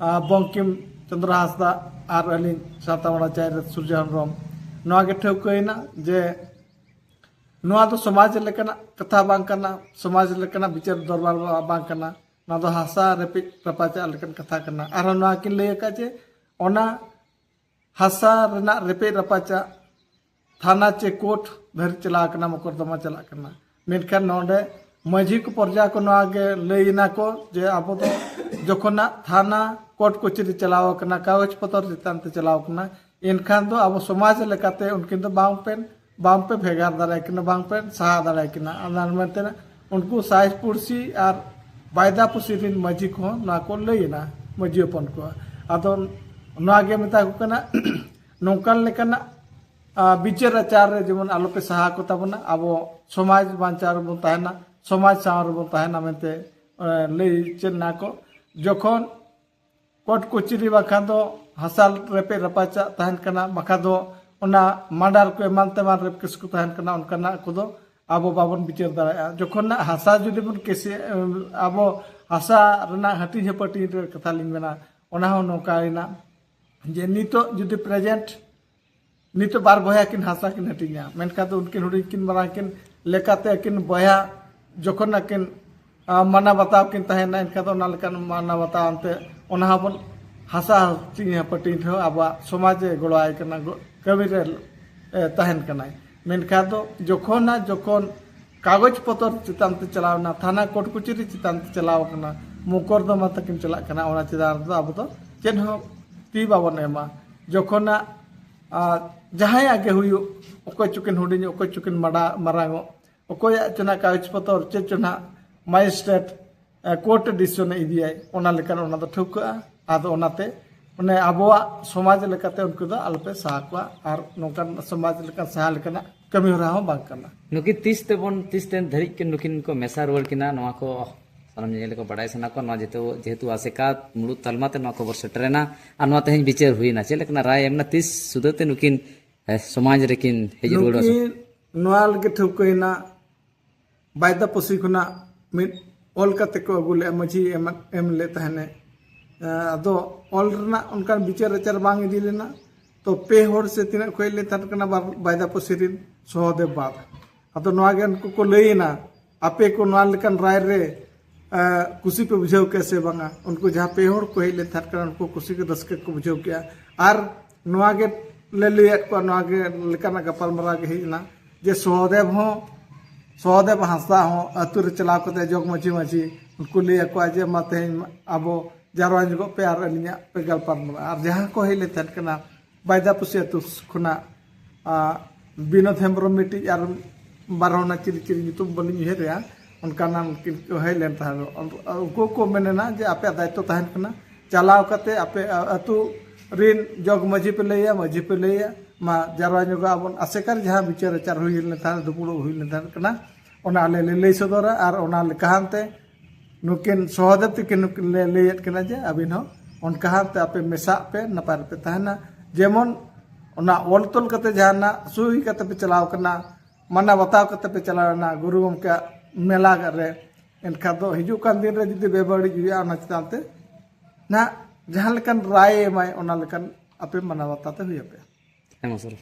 ᱟ, ᱵᱚᱝᱠᱤᱢ ᱪᱚᱸᱫᱽᱨᱚ ᱦᱟᱸᱥᱫᱟ ᱟᱨ ᱟᱹᱞᱤᱧ ᱥᱟᱶᱛᱟ ᱢᱟᱲᱟ ᱪᱟᱭᱨᱮ ᱥᱩᱨᱡᱚ ᱦᱮᱢᱵᱨᱚᱢ, ᱱᱚᱣᱟ ᱜᱮ ᱴᱷᱟᱹᱣᱠᱟᱹᱭᱮᱱᱟ ᱡᱮ ᱱᱚᱣᱟ ᱫᱚ ᱥᱚᱢᱟᱡᱽ ᱞᱮᱠᱟᱱᱟᱜ ᱠᱟᱛᱷᱟ ᱵᱟᱝ ᱠᱟᱱᱟ, ᱥᱚᱢᱟᱡᱽ ᱞᱮᱠᱟᱱᱟᱜ ᱵᱤᱪᱟᱹᱨ ᱫᱚᱨᱵᱟᱨ ᱵᱟᱝ ᱠᱟᱱᱟ, ᱱᱚᱣᱟ ᱫᱚ ᱦᱟᱥᱟ ᱨᱮᱯᱮᱡ ᱨᱟᱯᱟᱪᱟᱜ ᱞᱮᱠᱟᱱ ᱠᱟᱛᱷᱟ ᱠᱟᱱᱟ᱾ ᱟᱨᱦᱚᱸ ᱱᱚᱣᱟ ᱠᱤᱱ ᱞᱟᱹᱭ ᱟᱠᱟᱫ ᱡᱮ ᱚᱱᱟ ᱦᱟᱥᱟ ᱨᱮᱱᱟᱜ ᱨᱮᱯᱮᱡ ᱨᱟᱯᱟᱪᱟᱜ ᱛᱷᱟᱱᱟ ᱪᱮ ᱠᱳᱨᱴ ᱫᱷᱟᱹᱨᱤᱡ ᱪᱟᱞᱟᱣ ᱠᱟᱱᱟ, ᱢᱚᱠᱚᱨᱫᱚᱢᱟ ᱪᱟᱞᱟᱜ ᱠᱟᱱᱟ᱾ ᱢᱮᱱᱠᱷᱟᱱ ᱱᱚᱰᱮ ᱢᱟᱹᱡᱷᱤ ᱠᱚ ᱯᱨᱚᱡᱟ ᱠᱚ ᱱᱚᱣᱟ ᱜᱮ ᱞᱟᱹᱭ ᱮᱱᱟ ᱠᱚ ᱡᱮ ᱟᱵᱚ ᱫᱚ ᱡᱚᱠᱷᱚᱱᱟᱜ ᱛᱷᱟᱱᱟ ᱠᱳᱨᱴ ᱠᱚᱪᱟᱹᱨᱤ ᱪᱟᱞᱟᱣ ᱟᱠᱟᱱᱟ, ᱠᱟᱜᱚᱡᱽ ᱯᱚᱛᱚᱨ ᱪᱮᱛᱟᱱ ᱛᱮ ᱪᱟᱞᱟᱣ ᱟᱠᱟᱱᱟ, ᱮᱱᱠᱷᱟᱱ ᱫᱚ ᱟᱵᱚ ᱥᱚᱢᱟᱡᱽ ᱞᱮᱠᱟᱛᱮ ᱩᱱᱠᱤᱱ ᱫᱚ ᱵᱟᱝ ᱯᱮ, ᱵᱟᱝ ᱯᱮ ᱵᱷᱮᱜᱟᱨ ᱫᱟᱲᱮᱭᱟᱠᱤᱱᱟ, ᱵᱟᱝ ᱯᱮ ᱥᱟᱦᱟ ᱫᱟᱲᱮᱭᱟᱠᱤᱱᱟ᱾ ᱚᱱᱟ ᱢᱮᱱᱛᱮ ᱩᱱᱠᱩ ᱥᱟᱭ ᱯᱩᱲᱥᱤ ᱟᱨ ᱵᱟᱭᱫᱟ ᱯᱩᱥᱤ ᱨᱤᱱ ᱢᱟᱹᱡᱷᱤ ᱠᱚᱦᱚᱸ ᱱᱚᱣᱟ ᱠᱚ ᱞᱟᱹᱭ ᱮᱱᱟ, ᱢᱟᱹᱡᱷᱤ ᱦᱚᱯᱚᱱ ᱠᱚ᱾ ᱟᱫᱚ ᱱᱚᱣᱟ ᱜᱮ ᱢᱮᱛᱟ ᱠᱚ ᱠᱟᱱᱟ, ᱱᱚᱝᱠᱟᱱ ᱞᱮᱠᱟᱱᱟᱜ, ᱟ, ᱵᱤᱪᱟᱹᱨ ᱟᱪᱟᱨ ᱨᱮ ᱡᱮᱢᱚᱱ ᱟᱞᱚᱯᱮ ᱥᱟᱦᱟ ᱠᱚ ᱛᱟᱵᱚᱱᱟ, ᱟᱵᱚ ᱥᱚᱢᱟᱡᱽ ᱵᱟᱧᱪᱟᱣ ᱨᱮᱵᱚᱱ ᱛᱟᱦᱮᱱᱟ, ᱥᱚᱢᱟᱡᱽ ᱥᱟᱶ ᱨᱮᱵᱚᱱ ᱛᱟᱦᱮᱱᱟ ᱢᱮᱱᱛᱮ, ᱮ, ᱞᱟᱹᱭ ᱪᱮᱫ ᱱᱟ ᱠᱚ᱾ ᱡᱚᱠᱷᱚᱱ ᱠᱳᱨᱴ ᱠᱚᱪᱟᱹᱨᱤ ᱵᱟᱝᱠᱷᱟᱱ ᱫᱚ ᱦᱟᱥᱟ ᱨᱮᱯᱮᱡ ᱨᱟᱯᱟᱪᱟᱜ ᱛᱟᱦᱮᱱ ᱠᱟᱱᱟ, ᱵᱟᱠᱷᱟᱱ ᱫᱚ ᱚᱱᱟ ᱢᱟᱰᱟᱨ ᱠᱚ ᱮᱢᱟᱱ ᱛᱮᱢᱟᱱ ᱨᱮᱯ ᱠᱮᱥ ᱠᱚ ᱛᱟᱦᱮᱱ ᱠᱟᱱᱟ, ᱚᱱᱠᱟᱱᱟᱜ ᱠᱚᱫᱚ ᱟᱵᱚ ᱵᱟᱵᱚᱱ ᱵᱤᱪᱟᱹᱨ ᱫᱟᱲᱮᱭᱟᱜᱼᱟ᱾ ᱡᱚᱠᱷᱚᱱ ᱱᱟᱜ ᱦᱟᱥᱟ ᱡᱩᱫᱤ ᱵᱚᱱ ᱠᱮᱥᱮ, ᱟᱵᱚ ᱦᱟᱥᱟ ᱨᱮᱱᱟᱜ ᱦᱟᱹᱴᱤᱧ ᱦᱟᱹᱯᱟᱹᱴᱤᱧ ᱨᱮ ᱠᱟᱛᱷᱟ ᱞᱤᱧ ᱢᱮᱱᱟ, ᱚᱱᱟ ᱦᱚᱸ ᱱᱚᱝᱠᱟᱭᱮᱱᱟ ᱡᱮ ᱱᱤᱛᱚᱜ ᱡᱩᱫᱤ ᱯᱨᱮᱡᱮᱱᱴ ᱱᱤᱛᱚᱜ ᱵᱟᱨ ᱵᱚᱭᱦᱟ ᱠᱤᱱ ᱦᱟᱥᱟ ᱠᱤᱱ ᱦᱟᱹᱴᱤᱧᱟ, ᱢᱮᱱᱠᱷᱟᱱ ᱫᱚ ᱩᱱᱠᱤᱱ ᱦᱩᱰᱤᱧ ᱠᱤᱱ ᱢᱟᱨᱟᱝ ᱠᱤᱱ ᱞᱮᱠᱟᱛᱮ ᱟᱹᱠᱤᱱ ᱵᱚᱭᱦᱟ ᱡᱚᱠᱷᱚᱱ ᱟᱹᱠᱤᱱ, ᱟ, ᱢᱟᱱᱟ ᱵᱟᱛᱟᱣ ᱠᱤᱱ ᱛᱟᱦᱮᱱᱟ, ᱮᱱᱠᱷᱟᱱ ᱫᱚ ᱚᱱᱟ ᱞᱮᱠᱟᱱ ᱢᱟᱱᱟ ᱵᱟᱛᱟᱣ ᱟᱱᱛᱮ ᱚᱱᱟ ᱦᱚᱸᱵᱚᱱ ᱦᱟᱥᱟ ᱦᱟᱹᱴᱤᱧ ᱦᱟᱹᱯᱟᱹᱴᱤᱧ ᱨᱮᱦᱚᱸ ᱟᱵᱚᱣᱟᱜ ᱥᱚᱢᱟᱡᱽ ᱮ ᱜᱚᱲᱚᱣᱟᱭ ᱠᱟᱱᱟ, ᱜᱚ-, ᱠᱟᱹᱢᱤ ᱨᱮ, ᱮ, ᱛᱟᱦᱮᱱ ᱠᱟᱱᱟᱭ᱾ ᱢᱮᱱᱠᱷᱟᱱ ᱫᱚ ᱡᱚᱠᱷᱚᱱ ᱱᱟ ᱡᱚᱠᱷᱚᱱ ᱠᱟᱜᱚᱡᱽ ᱯᱚᱛᱚᱨ ᱪᱮᱛᱟᱱ ᱛᱮ ᱪᱟᱞᱟᱣ ᱮᱱᱟ, ᱛᱷᱟᱱᱟ ᱠᱳᱨᱴ ᱠᱚᱪᱟᱹᱨᱤ ᱪᱮᱛᱟᱱ ᱛᱮ ᱪᱟᱞᱟᱣ ᱟᱠᱟᱱᱟ, ᱢᱚᱠᱚᱨᱫᱚᱢᱟ ᱛᱟᱹᱠᱤᱱ ᱪᱟᱞᱟᱜ ᱠᱟᱱᱟ, ᱚᱱᱟ ᱪᱮᱛᱟᱱ ᱨᱮᱫᱚ ᱟᱵᱚ ᱫᱚ ᱪᱮᱫ ᱦᱚᱸ ᱛᱤ ᱵᱟᱵᱚᱱ ᱮᱢᱟ᱾ ᱡᱚᱠᱷᱚᱱ ᱱᱟᱜ, ᱟ, ᱡᱟᱦᱟᱸᱭᱟᱜ ᱜᱮ ᱦᱩᱭᱩᱜ, ᱚᱠᱚᱭ ᱪᱚᱠᱤᱱ ᱦᱩᱰᱤᱧᱚᱜ, ᱚᱠᱚᱭ ᱪᱚᱠᱤᱱ ᱢᱟᱰᱟ-, ᱢᱟᱨᱟᱝᱚᱜ, ᱚᱠᱚᱭᱟᱜ ᱪᱚ ᱱᱟᱜ ᱠᱟᱜᱚᱡᱽ ᱯᱚᱛᱚᱨ ᱪᱮᱫ ᱪᱚ ᱱᱟᱜ ᱢᱟᱡᱤᱥᱴᱨᱮᱴ, ᱮ, ᱠᱳᱨᱴ ᱰᱤᱥᱤᱥᱚᱱ ᱮ ᱤᱫᱤᱭᱟᱭ, ᱚᱱᱟ ᱞᱮᱠᱟᱱ ᱚᱱᱟ ᱫᱚ ᱴᱷᱟᱹᱣᱠᱟᱹᱜᱼᱟ᱾ ᱟᱫᱚ ᱚᱱᱟᱛᱮ ᱚᱱᱮ ᱟᱵᱚᱣᱟᱜ ᱥᱚᱢᱟᱡᱽ ᱞᱮᱠᱟᱛᱮ ᱩᱱᱠᱩ ᱫᱚ ᱟᱞᱚᱯᱮ ᱥᱟᱦᱟ ᱠᱚᱣᱟ, ᱟᱨ ᱱᱚᱝᱠᱟᱱ ᱥᱚᱢᱟᱡᱽ ᱞᱮᱠᱟᱱ ᱥᱟᱦᱟ ᱞᱮᱠᱟᱱᱟᱜ ᱠᱟᱹᱢᱤ ᱦᱚᱨᱟ ᱦᱚᱸ ᱵᱟᱝ ᱠᱟᱱᱟ᱾ ᱱᱩᱠᱤᱱ ᱛᱤᱥ ᱛᱮᱵᱚᱱ, ᱛᱤᱥ ᱛᱮ ᱫᱷᱟᱹᱨᱤᱡ ᱠᱤᱱ ᱱᱩᱠᱤᱱ ᱠᱚ ᱢᱮᱥᱟ ᱨᱩᱣᱟᱹᱲ ᱠᱤᱱᱟ, ᱱᱚᱣᱟ ᱠᱚ ᱥᱟᱱᱟᱢ ᱧᱮᱧᱮᱞ ᱠᱚ ᱵᱟᱰᱟᱭ ᱥᱟᱱᱟ ᱠᱚᱣᱟ᱾ ᱱᱚᱣᱟ ᱡᱮᱦᱮᱛᱩ, ᱡᱮᱦᱮᱛᱩ ᱟᱥᱮᱠᱟ ᱢᱩᱲᱩᱫ ᱛᱟᱞᱢᱟ ᱛᱮ ᱱᱚᱣᱟ ᱠᱷᱚᱵᱚᱨ ᱥᱮᱴᱮᱨᱮᱱᱟ ᱟᱨ ᱱᱚᱣᱟ ᱛᱮᱦᱮᱧ ᱵᱤᱪᱟᱹᱨ ᱦᱩᱭᱱᱟ, ᱪᱮᱫ ᱞᱮᱠᱟᱱᱟᱜ ᱨᱟᱭ ᱮᱢ ᱮᱱᱟ, ᱛᱤᱥ ᱥᱩᱫᱷᱟᱹ ᱛᱮ ᱱᱩᱠᱤᱱ, ᱮ, ᱥᱚᱢᱟᱡᱽ ᱨᱮᱠᱤᱱ ᱦᱮᱡ ᱨᱩᱣᱟᱹᱲᱚᱜᱼᱟ ᱥᱮ? ᱱᱩᱠᱤᱱ ᱱᱚᱣᱟ ᱞᱟᱹᱜᱤᱫ ᱴᱷᱟᱹᱣᱠᱟᱹᱭᱮᱱᱟ, ᱵᱟᱭᱫᱟ ᱯᱩᱥᱤ ᱠᱷᱚᱱᱟᱜ ᱢᱤᱫ ᱚᱞ ᱠᱟᱛᱮ ᱠᱚ ᱟᱹᱜᱩ ᱞᱮᱫᱼᱟ, ᱢᱟᱹᱡᱷᱤ ᱮᱢ, ᱮᱢ ᱞᱮᱫ ᱛᱟᱦᱮᱱᱮ᱾ ᱟᱫᱚ ᱚᱞ ᱨᱮᱱᱟᱜ ᱚᱱᱠᱟᱱ ᱵᱤᱪᱟᱹᱨ ᱟᱪᱟᱨ ᱵᱟᱝ ᱤᱫᱤ ᱞᱮᱱᱟ᱾ ᱛᱚ ᱯᱮ ᱦᱚᱲ ᱥᱮ ᱛᱤᱱᱟᱹᱜ ᱠᱚ ᱦᱮᱡ ᱞᱮᱱ ᱛᱟᱦᱮᱸ ᱠᱟᱱᱟ ᱵᱟᱨ-, ᱵᱟᱭᱫᱟ ᱯᱩᱥᱤ ᱨᱤᱱ ᱥᱚᱦᱚᱫᱮᱵ ᱵᱟᱫ᱾ ᱟᱫᱚ ᱱᱚᱣᱟ ᱜᱮ ᱩᱱᱠᱩ ᱠᱚ ᱞᱟᱹᱭ ᱮᱱᱟ, ᱟᱯᱮ ᱠᱚ ᱱᱚᱣᱟ ᱞᱮᱠᱟᱱ ᱨᱟᱭ ᱨᱮ, ᱮ, ᱠᱩᱥᱤ ᱯᱮ ᱵᱩᱡᱷᱟᱹᱣ ᱠᱮᱫᱼᱟ ᱥᱮ ᱵᱟᱝᱟ? ᱩᱱᱠᱩ ᱡᱟᱦᱟᱸ ᱯᱮ ᱦᱚᱲ ᱠᱚ ᱦᱮᱡ ᱞᱮᱱ ᱛᱟᱦᱮᱸ ᱠᱟᱱᱟ, ᱩᱱᱠᱩ ᱠᱩᱥᱤ ᱠᱚ ᱨᱟᱹᱥᱠᱟᱹ ᱠᱚ ᱵᱩᱡᱷᱟᱹᱣ ᱠᱮᱫᱼᱟ᱾ ᱟᱨ ᱱᱚᱣᱟ ᱜᱮ ᱞᱮ ᱞᱟᱹᱭᱟᱫ ᱠᱚᱣᱟ, ᱱᱚᱣᱟ ᱜᱮ ᱞᱮᱠᱟᱱᱟᱜ ᱜᱟᱯᱟᱞᱢᱟᱨᱟᱣ ᱜᱮ ᱦᱮᱡ ᱮᱱᱟ ᱡᱮ ᱥᱚᱦᱚᱫᱮᱵ ᱦᱚᱸ, ᱥᱚᱦᱚᱫᱮᱵ ᱦᱟᱸᱥᱫᱟ ᱦᱚᱸ ᱟᱹᱛᱩ ᱨᱮ ᱪᱟᱞᱟᱣ ᱠᱟᱛᱮ ᱡᱚᱜᱽ ᱢᱟᱹᱡᱷᱤ, ᱢᱟᱹᱡᱷᱤ ᱩᱱᱠᱩ ᱞᱟᱹᱭ ᱟᱠᱚᱣᱟ ᱡᱮ ᱢᱟ ᱛᱮᱦᱮᱧ ᱟᱵᱚ ᱡᱟᱨᱣᱟ ᱧᱚᱜᱚᱜ ᱯᱮ ᱟᱨ ᱟᱹᱞᱤᱧᱟᱜ ᱯᱮ ᱜᱟᱞᱯᱟᱞᱢᱟᱨᱟᱜᱼᱟ᱾ ᱟᱨ ᱡᱟᱦᱟᱸ ᱠᱚ ᱦᱮᱡ ᱞᱮᱱ ᱛᱟᱦᱮᱸ ᱠᱟᱱᱟ ᱵᱟᱭᱫᱟᱯᱩᱥᱤ ᱟᱹᱛᱩ ᱠᱷᱚᱱᱟᱜ, ᱟ, ᱵᱤᱱᱳᱫ ᱦᱮᱢᱵᱨᱚᱢ ᱢᱤᱫᱴᱤᱡ ᱟᱨ ᱵᱟᱨ ᱦᱚᱲ ᱚᱱᱟ ᱪᱤᱞᱤ ᱪᱤᱞᱤ ᱧᱩᱛᱩᱢ ᱵᱟᱹᱞᱤᱧ ᱩᱭᱦᱟᱹᱨᱮᱜᱼᱟ, ᱚᱱᱠᱟᱱᱟᱜ ᱩᱱᱠᱤᱱ ᱠᱚ ᱦᱮᱡ ᱞᱮᱱ ᱛᱟᱦᱮᱸᱫ᱾ ᱩᱱᱠᱩ ᱠᱚ ᱢᱮᱱᱮᱱᱟ ᱡᱮ ᱟᱯᱮᱭᱟᱜ ᱫᱟᱭᱤᱛᱛᱚ ᱛᱟᱦᱮᱱ ᱠᱟᱱᱟ, ᱪᱟᱞᱟᱣ ᱠᱟᱛᱮ ᱟᱯᱮ, ᱟ, ᱟᱹᱛᱩ ᱨᱤᱱ ᱡᱚᱜᱽ ᱢᱟᱹᱡᱷᱤ ᱯᱮ ᱞᱟᱹᱭᱟ, ᱢᱟᱹᱡᱷᱤ ᱯᱮ ᱞᱟᱹᱭᱟ, ᱢᱟ ᱡᱟᱨᱣᱟ ᱧᱚᱜᱚᱜ ᱟᱵᱚᱱ, ᱟᱥᱮᱠᱟ ᱨᱮ ᱡᱟᱦᱟᱸ ᱵᱤᱪᱟᱹᱨ ᱟᱪᱟᱨ ᱦᱩᱭ ᱞᱮᱱ ᱛᱟᱦᱮᱸᱫ, ᱫᱩᱯᱲᱩᱵ ᱦᱩᱭ ᱞᱮᱱ ᱛᱟᱦᱮᱸᱫ ᱠᱟᱱᱟ, ᱚᱱᱟ ᱟᱞᱮ ᱞᱮ ᱞᱟᱹᱭ ᱥᱚᱫᱚᱨᱟ᱾ ᱟᱨ ᱚᱱᱟ ᱞᱮᱠᱟ ᱦᱟᱱᱛᱮ ᱱᱩᱠᱤᱱ ᱥᱚᱦᱚᱫᱮᱵ ᱛᱟᱹᱠᱤᱱ ᱱᱩᱠᱤᱱ ᱞᱮ ᱞᱟᱹᱭᱮᱫ ᱠᱤᱱᱟ ᱡᱮ ᱟᱹᱵᱤᱱ ᱦᱚᱸ ᱚᱱᱠᱟ ᱦᱟᱱᱛᱮ ᱟᱯᱮ ᱢᱮᱥᱟᱜ ᱯᱮ, ᱱᱟᱯᱟᱭ ᱨᱮᱯᱮ ᱛᱟᱦᱮᱱᱟ᱾ ᱡᱮᱢᱚᱱ ᱚᱱᱟ ᱚᱞ ᱛᱚᱞ ᱠᱟᱛᱮ ᱡᱟᱦᱟᱱᱟᱜ ᱥᱩᱦᱤ ᱠᱟᱛᱮ ᱯᱮ ᱪᱟᱞᱟᱣ ᱠᱟᱱᱟ, ᱢᱟᱱᱟᱣ ᱵᱟᱛᱟᱣ ᱠᱟᱛᱮ ᱯᱮ ᱪᱟᱞᱟᱣ ᱮᱱᱟ, ᱜᱩᱨᱩ ᱜᱚᱢᱠᱮᱭᱟᱜ ᱢᱮᱞᱟ ᱨᱮ, ᱮᱱᱠᱷᱟᱱ ᱫᱚ ᱦᱤᱡᱩᱜ ᱠᱟᱱ ᱫᱤᱱ ᱨᱮ ᱡᱩᱫᱤ ᱵᱮᱵᱟᱹᱲᱤᱡ ᱦᱩᱭᱩᱜᱼᱟ, ᱚᱱᱟ ᱪᱮᱛᱟᱱ ᱛᱮ ᱱᱟᱦᱟᱜ ᱡᱟᱦᱟᱸ ᱞᱮᱠᱟᱱ ᱨᱟᱭ ᱮ ᱮᱢᱟᱭ, ᱚᱱᱟ ᱞᱮᱠᱟᱱ ᱟᱯᱮ ᱢᱟᱱᱟᱣ ᱵᱟᱛᱟᱣ ᱛᱮ ᱦᱩᱭ ᱟᱯᱮᱭᱟ᱾ ᱦᱮᱸ ᱢᱟ ᱥᱟᱨ᱾